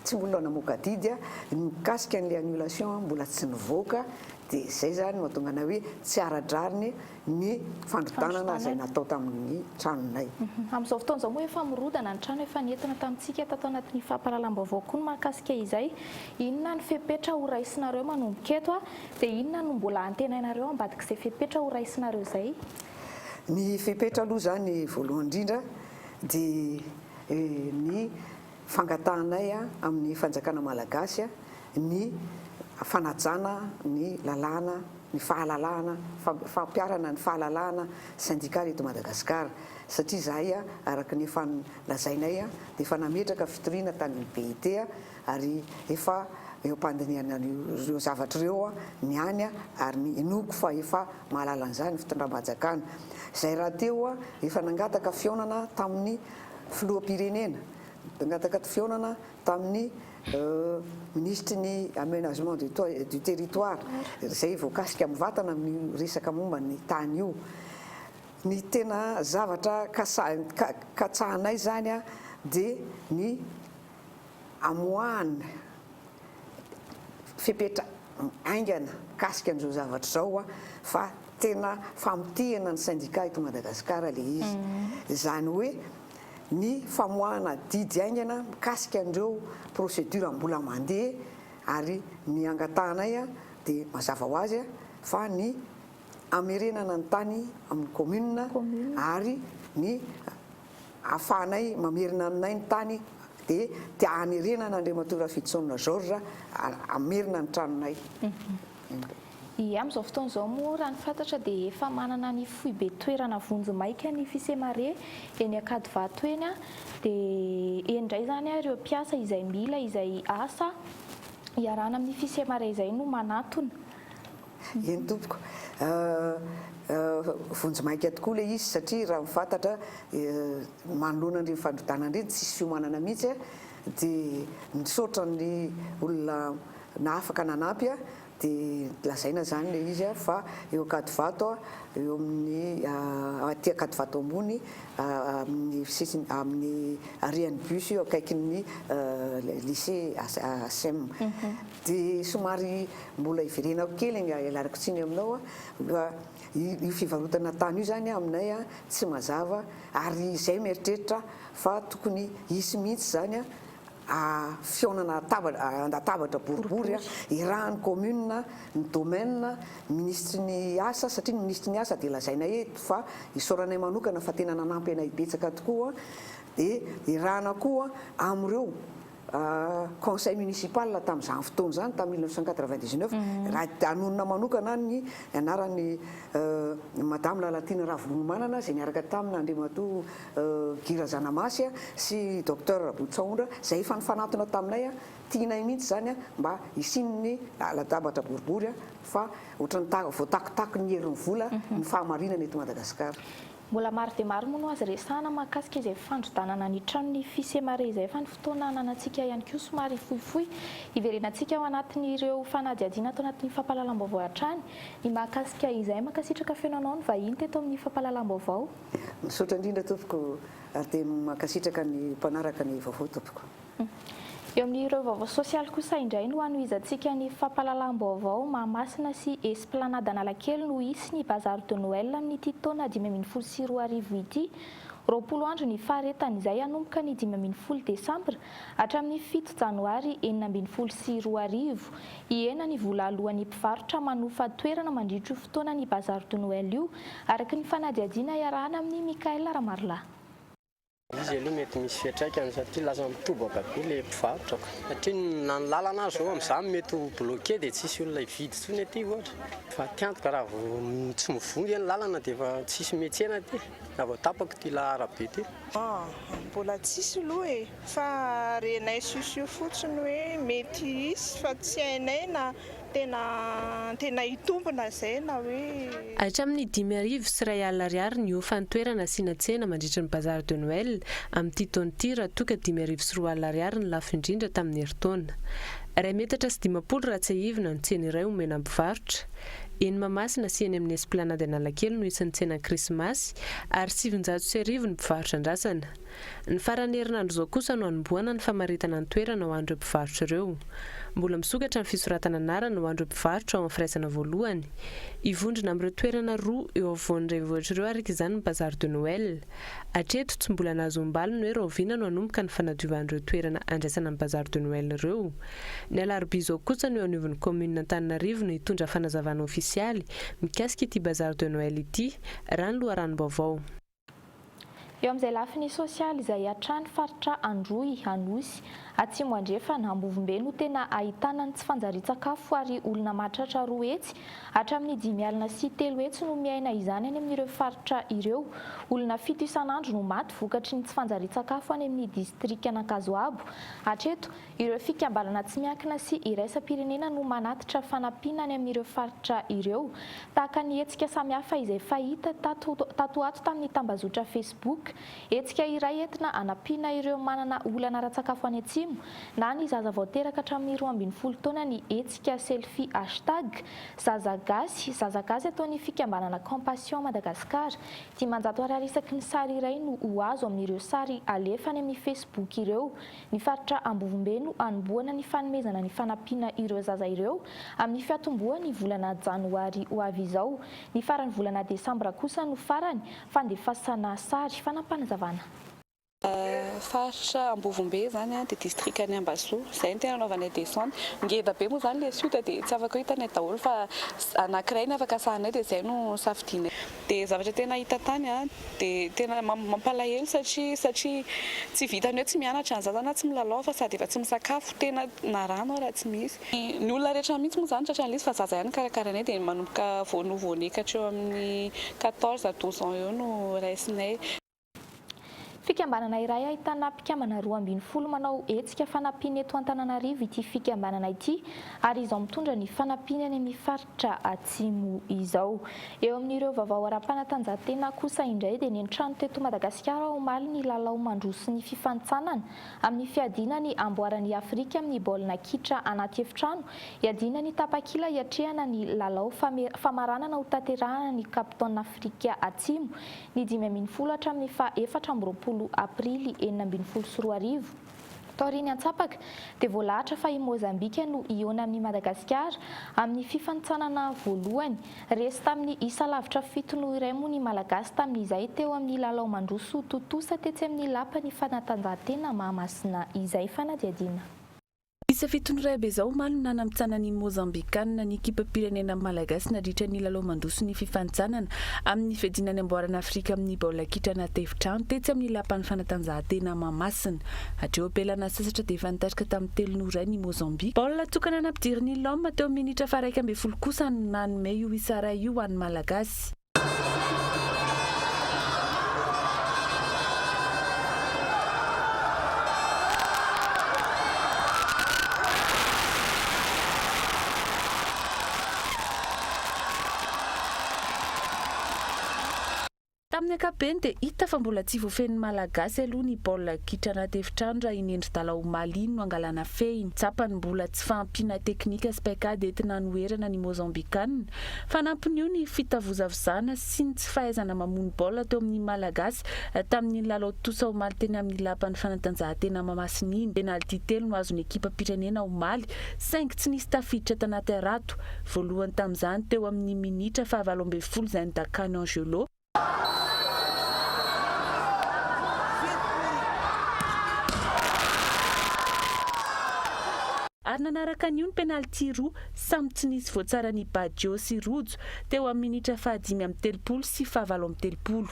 Tsy mbola namoaka didy ny mikasika an'ilay annulation mbola tsy nivoaka dia izay izany no mahatonga anay hoe tsy ara-drariny ny fandrodanana izay natao tamin'ny tranonay. Amin'izao fotoana izao moa efa mirodana ny trano efa nentina tamintsika tato anatin'ny fampahalalam-baovao koa ny mahakasika izay. Inona ny fepetra ho raisinareo manomboka eto dia inona no mbola antenainareo ambadik'izay fepetra ho raisinareo izay? Ny fepetra aloha izany voalohany indrindra dia ny Fangatahanay amin'ny fanjakana malagasy ny fanajana ny lalàna, ny fahalalahana, fampiharana ny fahalalahana sendikaly eto Madagasikara satria izahay araka ny efa lazainay dia efa nametraka fitoriana tany amin'ny BIT ary efa eo am-pandinihana ireo zavatra ireo ny any ary ny inoako fa efa mahalala an'izany ny fitondram-panjakana. Izay rahateo efa nangataka fihaonana tamin'ny filoham-pirenena, nangataka fihaonana tamin'ny minisitry ny aménagement du territoire izay voakasika mivantana amin'io resaka momba ny tany io. Ny tena zavatra katsahanay izany dia ny amoahana fepetra haingana mikasika an'izao zavatra izao fa tena famotehana ny syndicat eto Madagasikara ilay izy. Izany hoe ny famoahana didy haingana mikasika an'ireo procédure mbola mandeha ary ny angatahanay dia mazava ho azy fa ny hamerenana ny tany amin'ny commune ary ny ahafahanay mamerina aminay ny tany dia dia hanerenana Andriamatoa Rafidison Georges hamerina ny tranonay. Ie, amin'izao fotoana izao moa raha ny fantatra dia efa manana ny foibe toerana vonjimaika ny Fisemare eny Ankadivato eny dia eny indray izany ireo mpiasa izay mila izay asa iarahana amin'ny Fisemare izay no manatona. Eny tompoko. Vonjimaika tokoa ilay izy satria raha ny fantatra manoloana an'ireny fandrodanana ireny tsisy fiomanana mihitsy dia misaotra ny olona nahafaka nanampy dia lazaina izany ilay izy fa eo Ankadivato eo amin'ny aty Ankadivato ambony amin'ny sisiny amin'ny arrêt-n'ny bus eo akaikin'ny lycée ACM. Dia somary mbola hiverenako kely ialako tsiny aminao fa io fivarotana tany io izany aminay tsy mazava ary izay mieritreritra fa tokony hisy mihitsy izany fihaonana an-databatra boribory iarahan'ny commune, ny domaine, ny minisitry ny asa satria ny minisitry ny asa dia lazaina eto fa isaoranay manokana fa tena nanampy anay betsaka tokoa dia iarahana koa amin'ireo Conseil municipal tamin'izany fotoana izany, tamin'ny 1999, raha hanonona manokana ny anaran'i Madame Lalatiana Ravololomanana izay niaraka tamina Andriamatoa Guy Razanamasy sy Docteur Rabototsahondra izay efa nifanantona taminay, tianay mihitsy izany mba hisian'ny latabatra boribory fa ohatran'ny voatakotakon'ny herin'ny vola ny fahamarinana eto Madagasikara. Mbola maro dia maro moa no azo resahana mahakasika izay fandrodanana ny tranon'ny Fisemare izay fa ny fotoana ananantsika ihany koa somary fohifohy. Hiverenantsika ao anatin'ireo fanadihadiana ato anatin'ny fampahalalam-baovao hatrany ny mahakasika izay. Mankasitraka feno anao ny vahiny teto amin'ny fampahalalam-baovao. Misaotra indrindra tompoko ary dia mankasitraka ny mpanaraka ny vaovao tompoko. Eo amin'ireo vaovao sosialy kosa indray no hanohizantsika ny fampahalalam-baovao, Mahamasina sy Esplanade Analakely no hisy ny Bazar de Noël amin'ity taona 2015 ity. 20 andro ny faharetan'izay hanomboka ny 15 desambra hatramin'ny fito janoary 2016. Hihena ny vola aloan'ny mpivarotra manofa toerana mandritra io fotoanan'ny Bazar de Noël io, araka ny fanadihadiana iarahana amin'i Mickaël Ramarolahy. Izy aloha mety misy fiantraikany satria lasa mitobaka be le mpivarotra ko. Satria na ny lalana aza zao amin'izany mety ho bloqué dia tsisy olona hividy intsony aty ohatra. Fa ty antoka raha vao tsy mivonjy ny lalana dia efa tsisy miantsena aty raha vao tapaka ity arabe ity. Ah, mbola tsisy aloha e, fa renay siosio fotsiny hoe mety hisy fa tsy hainay na Tena tena hitombina izay na hoe. Hatramin'ny 1051 ariary ny hofan'ny toerana asiana tsena mandritra ny Bazar de Noël amin'ity taona ity raha toa ka 2005 ariary ny lafo indrindra tamin'ny herintaona. Iray metatra sy 50 raha tsiahivina no tsena iray omena mpivarotra. Eny Mahamasina sy eny amin'ny Esplanade Analakely no hisy ny tsenan'ny Krismasy ary 1900 ny mpivarotra andrasana. Ny faran'ny herinandro izao kosa no hanombohana ny famaritana ny toerana ho an'ireo mpivarotra ireo. Mbola misokatra ny fisoratana anarana ho an'ireo mpivarotra ao amin'ny firaisana voalohany. Hivondrona amin'ireo toerana roa eo afovoan'ny renivohitra ireo araka izany ny Bazar de Noël. Hatreto, tsy mbola nahazoam-baliny hoe rahoviana no hanomboka ny fanadiovana ireo toerana handraisana ny Bazar de Noël ireo. Ny alarobia izao kosa no eo anivon'ny kaominina Antananarivo no hitondra fanazavana ofisialy mikasika ity Bazar de Noël ity, raha ny loharanom-baovao. Eo amin'izay lafiny sosialy izay hatrany faritra Androy, Anosy, Atsimo Andrefana, Ambovombe no tena ahitana ny tsy fanjarian-tsakafo ary olona mahatratra 200 hatramin'ny 350 no miaina izany any amin'ireo faritra ireo. Olona fito isan'andro no maty vokatry ny tsy fanjarian-tsakafo any amin'ny distrikan'Ankazoabo. Hatreto, Ireo fikambanana tsy miankina sy iraisam-pirenena no manatitra fanampiana any amin'ireo faritra ireo. Tahaka ny hetsika samihafa izay fahita tato tato ho ato tamin'ny tambazotra Facebook. Hetsika iray entina hanampiana ireo manana olana ara-tsakafo any Atsimo, na ny zaza vao teraka hatramin'ny 12 taona ny hetsika selfie hashtag zazagasy zazagasy ataon'ny fikambanana Compassion Madagascar. 500 ariary isaky ny sary iray no ho azo amin'ireo sary alefa any amin'ny Facebook ireo. Ny faritra Ambovombe no hanombohana ny fanomezana ny fanampiana ireo zaza ireo amin'ny fiatombohan'ny volana janoary ho avy izao. Ny faran'ny volana desambra kosa no farany fandefasana sary fanapanazavana. Faritra Ambovombe izany dia distrikan'i Ambazoa. Izay no tena anaovanay descente. Ngeda be moa izany ilay sud dia tsy afaka hoe hitanay daholo fa anankiray ny afaka sahanay dia izay no safidianay. Dia zavatra tena hita tany dia tena mampalahelo satria satria tsy vitan'ny hoe tsy mianatra ny zaza na tsy milalao fa sady efa tsy misakafo tena na rano ara tsy misy. Ny olona rehetra mihitsy moa izany tratran'ilay izy fa zaza ihany karakarainay dia manomboka vao nouveau-né ka hatreo amin'ny 14 à 12 ans eo no raisinay. Fikambanana iray ahitana mpikambana 12 manao hetsika fanampiana eto Antananarivo ity fikambanana ity ary izao mitondra ny fanampiany any amin'ny faritra Atsimo izao. Eo amin'ireo vaovao ara-panatanjahantena kosa indray dia niantrano teto Madagasikara omaly ny lalao mandroso ny fifanintsanana amin'ny fiadiana ny amboaran'i Afrika amin'ny baolina kitra anaty efitrano hiadiana ny tapakila hiatrehana ny lalao famaranana hotanterahana ny Capton Afrika Atsimo ny 15 hatramin'ny faha 24 aprily 2016. Taorian'ny antsapaka dia voalahatra fa i Mozambika no hihaona amin'i Madagasikara amin'ny fifanintsanana voalohany. Resy tamin'ny isa lavitra 7-1 moa ny Malagasy tamin'izay teo amin'ny lalao mandroso tontosa tetsy amin'ny Lapan'ny fanatanjahantena Mahamasina izay. Fanadihadiana. Isa 7-1 be izao omaly no nanamintsanan'ny Mozambikanina ny ekipam-pirenena malagasy nandritra ny lalao mandroso ny fifanintsanana amin'ny fiadiana ny amboaran'i Afrika amin'ny baolina kitra anaty efitrano tetsy amin'ny Lapan'ny fanatanjahantena Mahamasina. Hatreo am-pialana sasatra dia efa nitarika tamin'ny 3-1 ny Mozambika. Baolina tokana nampidirin'i Lom teo amin'ny minitra faha-11 kosa no nanome io isa iray io ho an'ny Malagasy. Tamin'ny ankapobeny dia hita fa mbola tsy voafehin'ny Malagasy aloha ny baolina kitra anaty efitrano raha iny endri-dalao omaly iny no angalana fehiny. Tsapa ny mbola tsy fahampiana teknika sy paikady entina hanoherana ny Mozambikanina. Fanampin'io ny fitavozavozana sy ny tsy fahaizana mamono baolina teo amin'ny Malagasy tamin'iny lalao tontosa omaly teny amin'ny Lapan'ny fanatanjahantena Mahamasina iny. Penalty telo no azon'ny ekipam-pirenena omaly saingy tsy nisy tafiditra tanaty harato. Voalohany tamin'izany teo amin'ny minitra fahavalo ambin'ny folo izay nodakany Angelo. Ary nanaraka an'io ny penalty roa samy tsy nisy voatsaran'i Baggio sy Rojo teo amin'ny minitra faha-35 sy faha-38.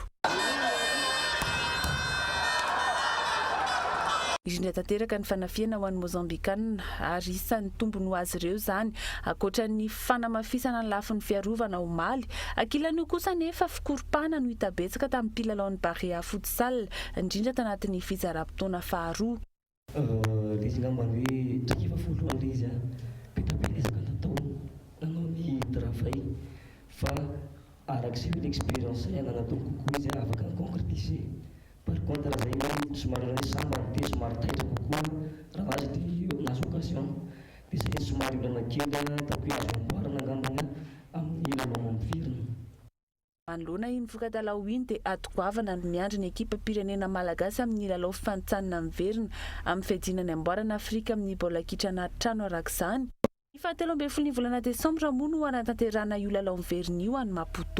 Nirindra tanteraka ny fanafihana ho an'ny Mozambikanina ary isan'ny tombony ho azy ireo izany, ankoatra ny fanamafisana ny lafiny fiarovana omaly. Ankilan'io kosa anefa, fikoropahana no hita betsaka tamin'ny mpilalaon'ny Barea Futsal, indrindra tanatin'ny fitsaram-potoana faharoa. Ilay izy angamba ny hoe traikefa voalohany ilay izy an, be dia be ny ezaka natao nanao ny travail fa araka izay hoe ny expérience izay ananan'ny kokoa izy afaka ni-concrétiser. Par contre zay hoe somary hoe sambany dia somary taitra kokoa raha azy dia nahazo occasion dia zay somary olana kely ataoko hoe azo amboarina angambany amin'ny lalao miverina. Manoloana iny voka-dalao iny dia ady goavana no miandry ny ekipam-pirenena malagasy amin'ny lalao fifanintsanana miverina amin'ny fiadiana ny amboarana Afrika amin'ny baolina kitra anaty trano araka izany. Ny fahatelo ambin'ny folon'ny volana desambra moa no hanatanterahana io lalao miverina io any Maputo.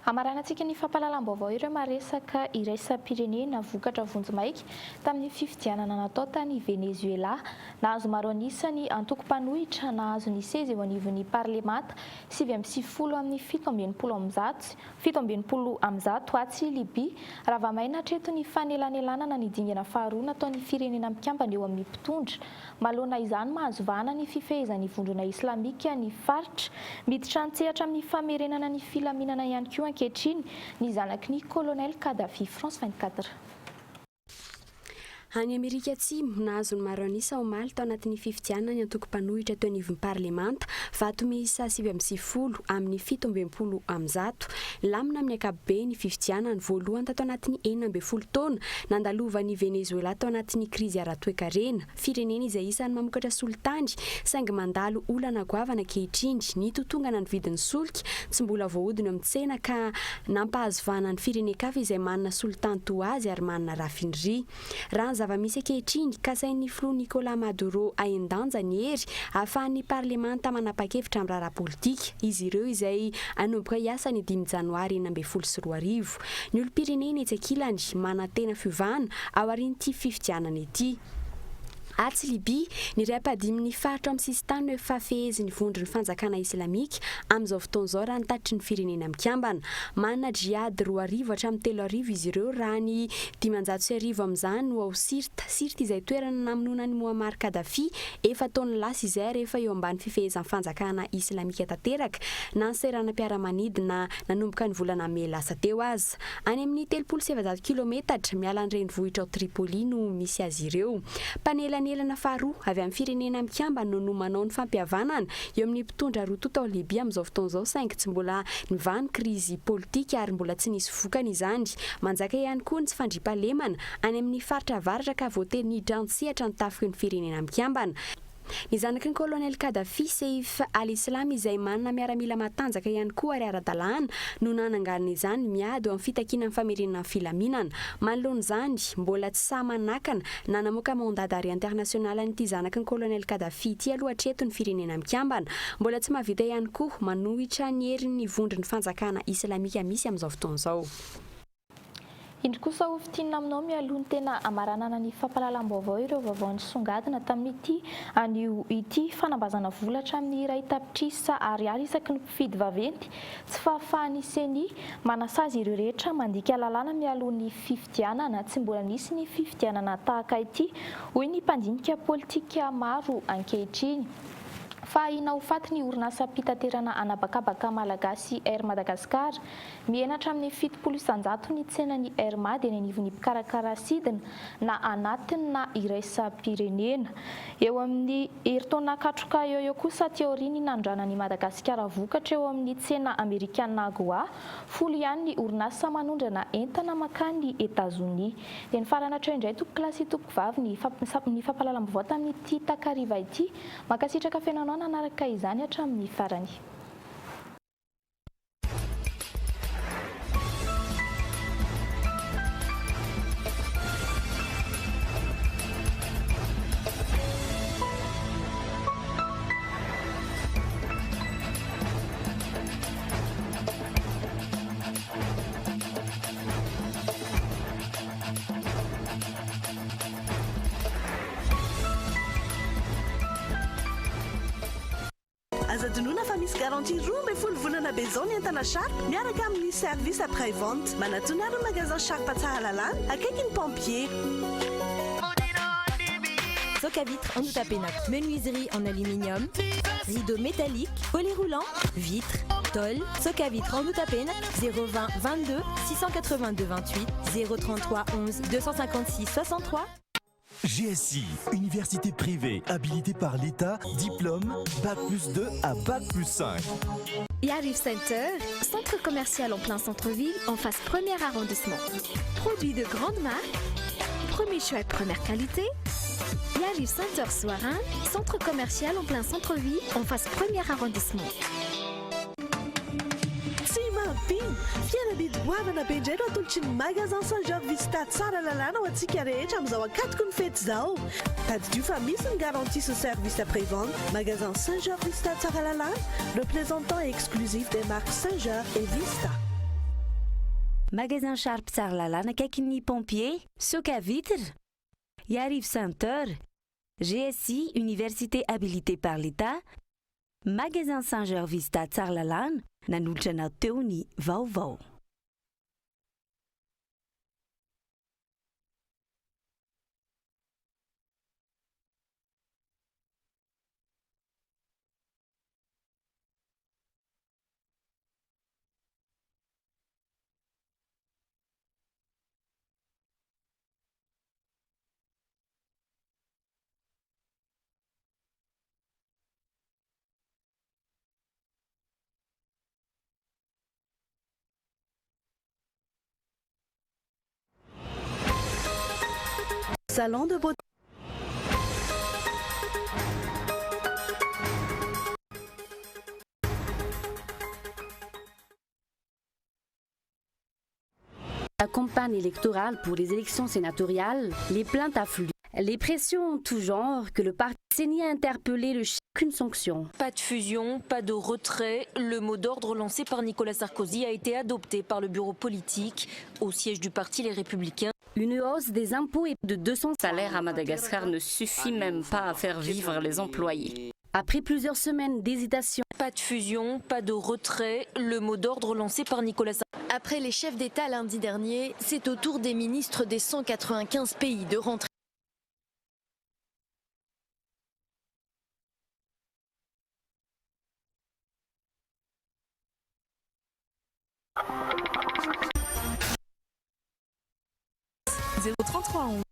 Hamaranantsika ny fampahalalam-baovao ireo maresaka iraisam-pirenena vokatra vonjimaika tamin'ny fifidianana natao tany Venezuela. Nahazo maro an'isa ny antoko mpanohitra nahazo ny seza eo anivon'ny parlemanta, 99 amin'ny 167 167 atsy Libya. Rava maina hatreto ny fanelanelanana ny dingana faharoa nataon'ny Firenena Mikambana eo amin'ny mpitondra. Manoloana izany, mahazo vahana ny fifehezan'ny vondrona islamika ny faritra. Miditra an-tsehatra amin'ny famerenana ny filaminana ihany koa ankehitriny ny zanaky ny Colonel Kadhafi. France 24. Any Amerika Atsimo, nahazo ny maro an'isa omaly tao anatin'ny fifidianana ny antoko mpanohitra teo anivon'ny parlemanta, vato miisa 99 amin'ny 167. Nilamina amin'ny ankapobeny ny fifidianana, voalohany tato anatin'ny 16 taona nandalovan'i Venezoelà tao anatin'ny krizy ara-toekarena. Firenena izay isan'ny mamokatra solitany, saingy mandalo olana goavana ankehitriny. Nitotongana ny vidin'ny solika, tsy mbola voahodina eo amin'ny tsena ka nampahazo vahana ny firenen-kafa izay manana solitany toa azy ary manana raffinerie. Raha ny zava-misy ankehitriny, kasain'ny filoha Nicolas Maduro ahen-danja ny hery ahafahan'ny parlemanta manapa-kevitra. fampielezan-kevitra amin'ny raharaha politika izy ireo izay hanomboka hiasa ny dimy janoary 2016. Ny olom-pirenena etsy ankilany manantena fiovana aorian'ity fifidianana ity. Atsy Libya, ny iray ampahadimin'ny faritra ao amin'ny sisintany no efa fehezin'ny vondron'ny Fanjakana Islamika amin'izao fotoana izao raha ny tatitry ny Firenena Mikambana. Manana Jihad 2000 hatramin'ny 3000 izy ireo raha ny 1500 amin'izany no ao Sirte. Sirte izay toerana namonoana an'i Muammar Gaddafi efa-taona lasa izay ary efa eo ambany fifehezan'ny Fanjakana Islamika tanteraka na ny seranam-piaramanidina nanomboka ny volana mey lasa teo aza. Any amin'ny 430 kilometatra miala ny renivohitra ao Tripoli no misy azy ireo. Mpanelanelana faharoa avy amin'ny Firenena Mikambana no no manao ny fampihavanana eo amin'ny mpitondra roa tonta ao Libya amin'izao fotoana izao saingy tsy mbola nivaha ny krizy politika ary mbola tsy nisy vokany izany. Manjaka ihany koa ny tsy fandriampahalemana any amin'ny faritra avaratra ka voatery niditra an-tsehatra ny tafiky ny Firenena Mikambana. Ny zanaky ny Kolonely Kadhafi, Seif al-Islam izay manana miaramila matanjaka ihany koa ary ara-dalàna no nananganana izany miady ho amin'ny fitakiana ny famerenana ny filaminana. Manoloana izany, mbola tsy sahy manakana na namoaka mandat d'arrêt international an'ity zanaky ny Kolonely Kadhafi ity aloha hatreto ny Firenena Mikambana. Mbola tsy mahavita ihany koa manohitra ny herin'ny vondron'ny fanjakana islamika misy amin'izao fotoana izao. Indro kosa ho fintinina aminao mialoha ny tena hamaranana ny fampahalalam-baovao ireo vaovao nisongadina tamin'ity anio ity. Fanambazana vola hatramin'ny 1 tapitrisa ariary isaky ny mpifidy vaventy, tsy fahafahan'ny Ceni manasazy ireo rehetra mandika lalàna mialoha ny fifidianana. Tsy mbola nisy ny fifidianana tahaka ity, hoy ny mpandinika politika maro ankehitriny. Fa ahiana ho faty ny orinasam-pitaterana an'habakabaka malagasy Air Madagascar. Mihena hatramin'ny 70% ny tsenan'ny Air Mad eny anivon'ny mpikarakara sidina na anatiny na iraisam-pirenena. Eo amin'ny herintaona katroka eo eo kosa aty aorian'ny nanondranan'i Madagasikara vokatra eo amin'ny tsena amerikana AGOA, folo ihany ny orinasa manondrana entana mankany Etazonia. Dia nifarana hatreo indray tompokolahy sy tompokovavy ny ny fampahalalam-baovao tamin'ity takariva ity. Mankasitraka feno anao nanaraka izany hatramin'ny farany. Aza adinoina fa misy garantie 12 volana be izao ny entana Sharp miaraka amin'ny service après vente. Manatona ary ny magasin Sharp Tsaralalàna akaiky ny pompier. Soc à vitre en Outapenac, menuiserie en aluminium, rideau métallique, volet roulant, vitre, tôle, soc à vitre en Outapenac, 020 22 682 28 033 11 256 63. GSI, université privée habilitée par l'État, diplôme, Bac plus 2 à Bac plus 5. Yariv Center, centre commercial en plein centre-ville, en face premier arrondissement. Produits de grande marque, premier choix et première qualité. Yariv Center Soarin, centre commercial en plein centre-ville, en face premier arrondissement. Tsy mampino! Fihenam-bidy goavana be indray no atolotry ny Magasin Saint Georges Vista Tsaralalàna ho antsika rehetra amin'izao ankatoky ny fety izao. Tadidio fa misy ny garantie sy service après-vente. Magasin Saint Georges Vista Tsaralalàna, représentant exclusif des marques Saint Georges et Vista. Magasin Sharp Tsaralalàna akaiky ny pompier, Soc à vitre, Yariv Center, GSI, université habilitée par l'État, Magasin Saint Georges Vista Tsaralalàna nanolotra anao teo ny vaovao. Salon de beauté. La campagne électorale pour les élections sénatoriales, les plaintes affluent. Les pressions en tout genre que le parti CENI a interpellé le qu'une sanction. Pas de fusion, pas de retrait. Le mot d'ordre lancé par Nicolas Sarkozy a été adopté par le bureau politique au siège du parti Les Républicains. Une hausse des impôts est de 200 salaires à Madagascar ne suffit même pas à faire vivre les employés. Après plusieurs semaines d'hésitation. Pas de fusion, pas de retrait. Le mot d'ordre lancé par Nicolas Sarkozy. Après les chefs d'État lundi dernier, c'est au tour des ministres des 195 pays de rentrer. 033 11.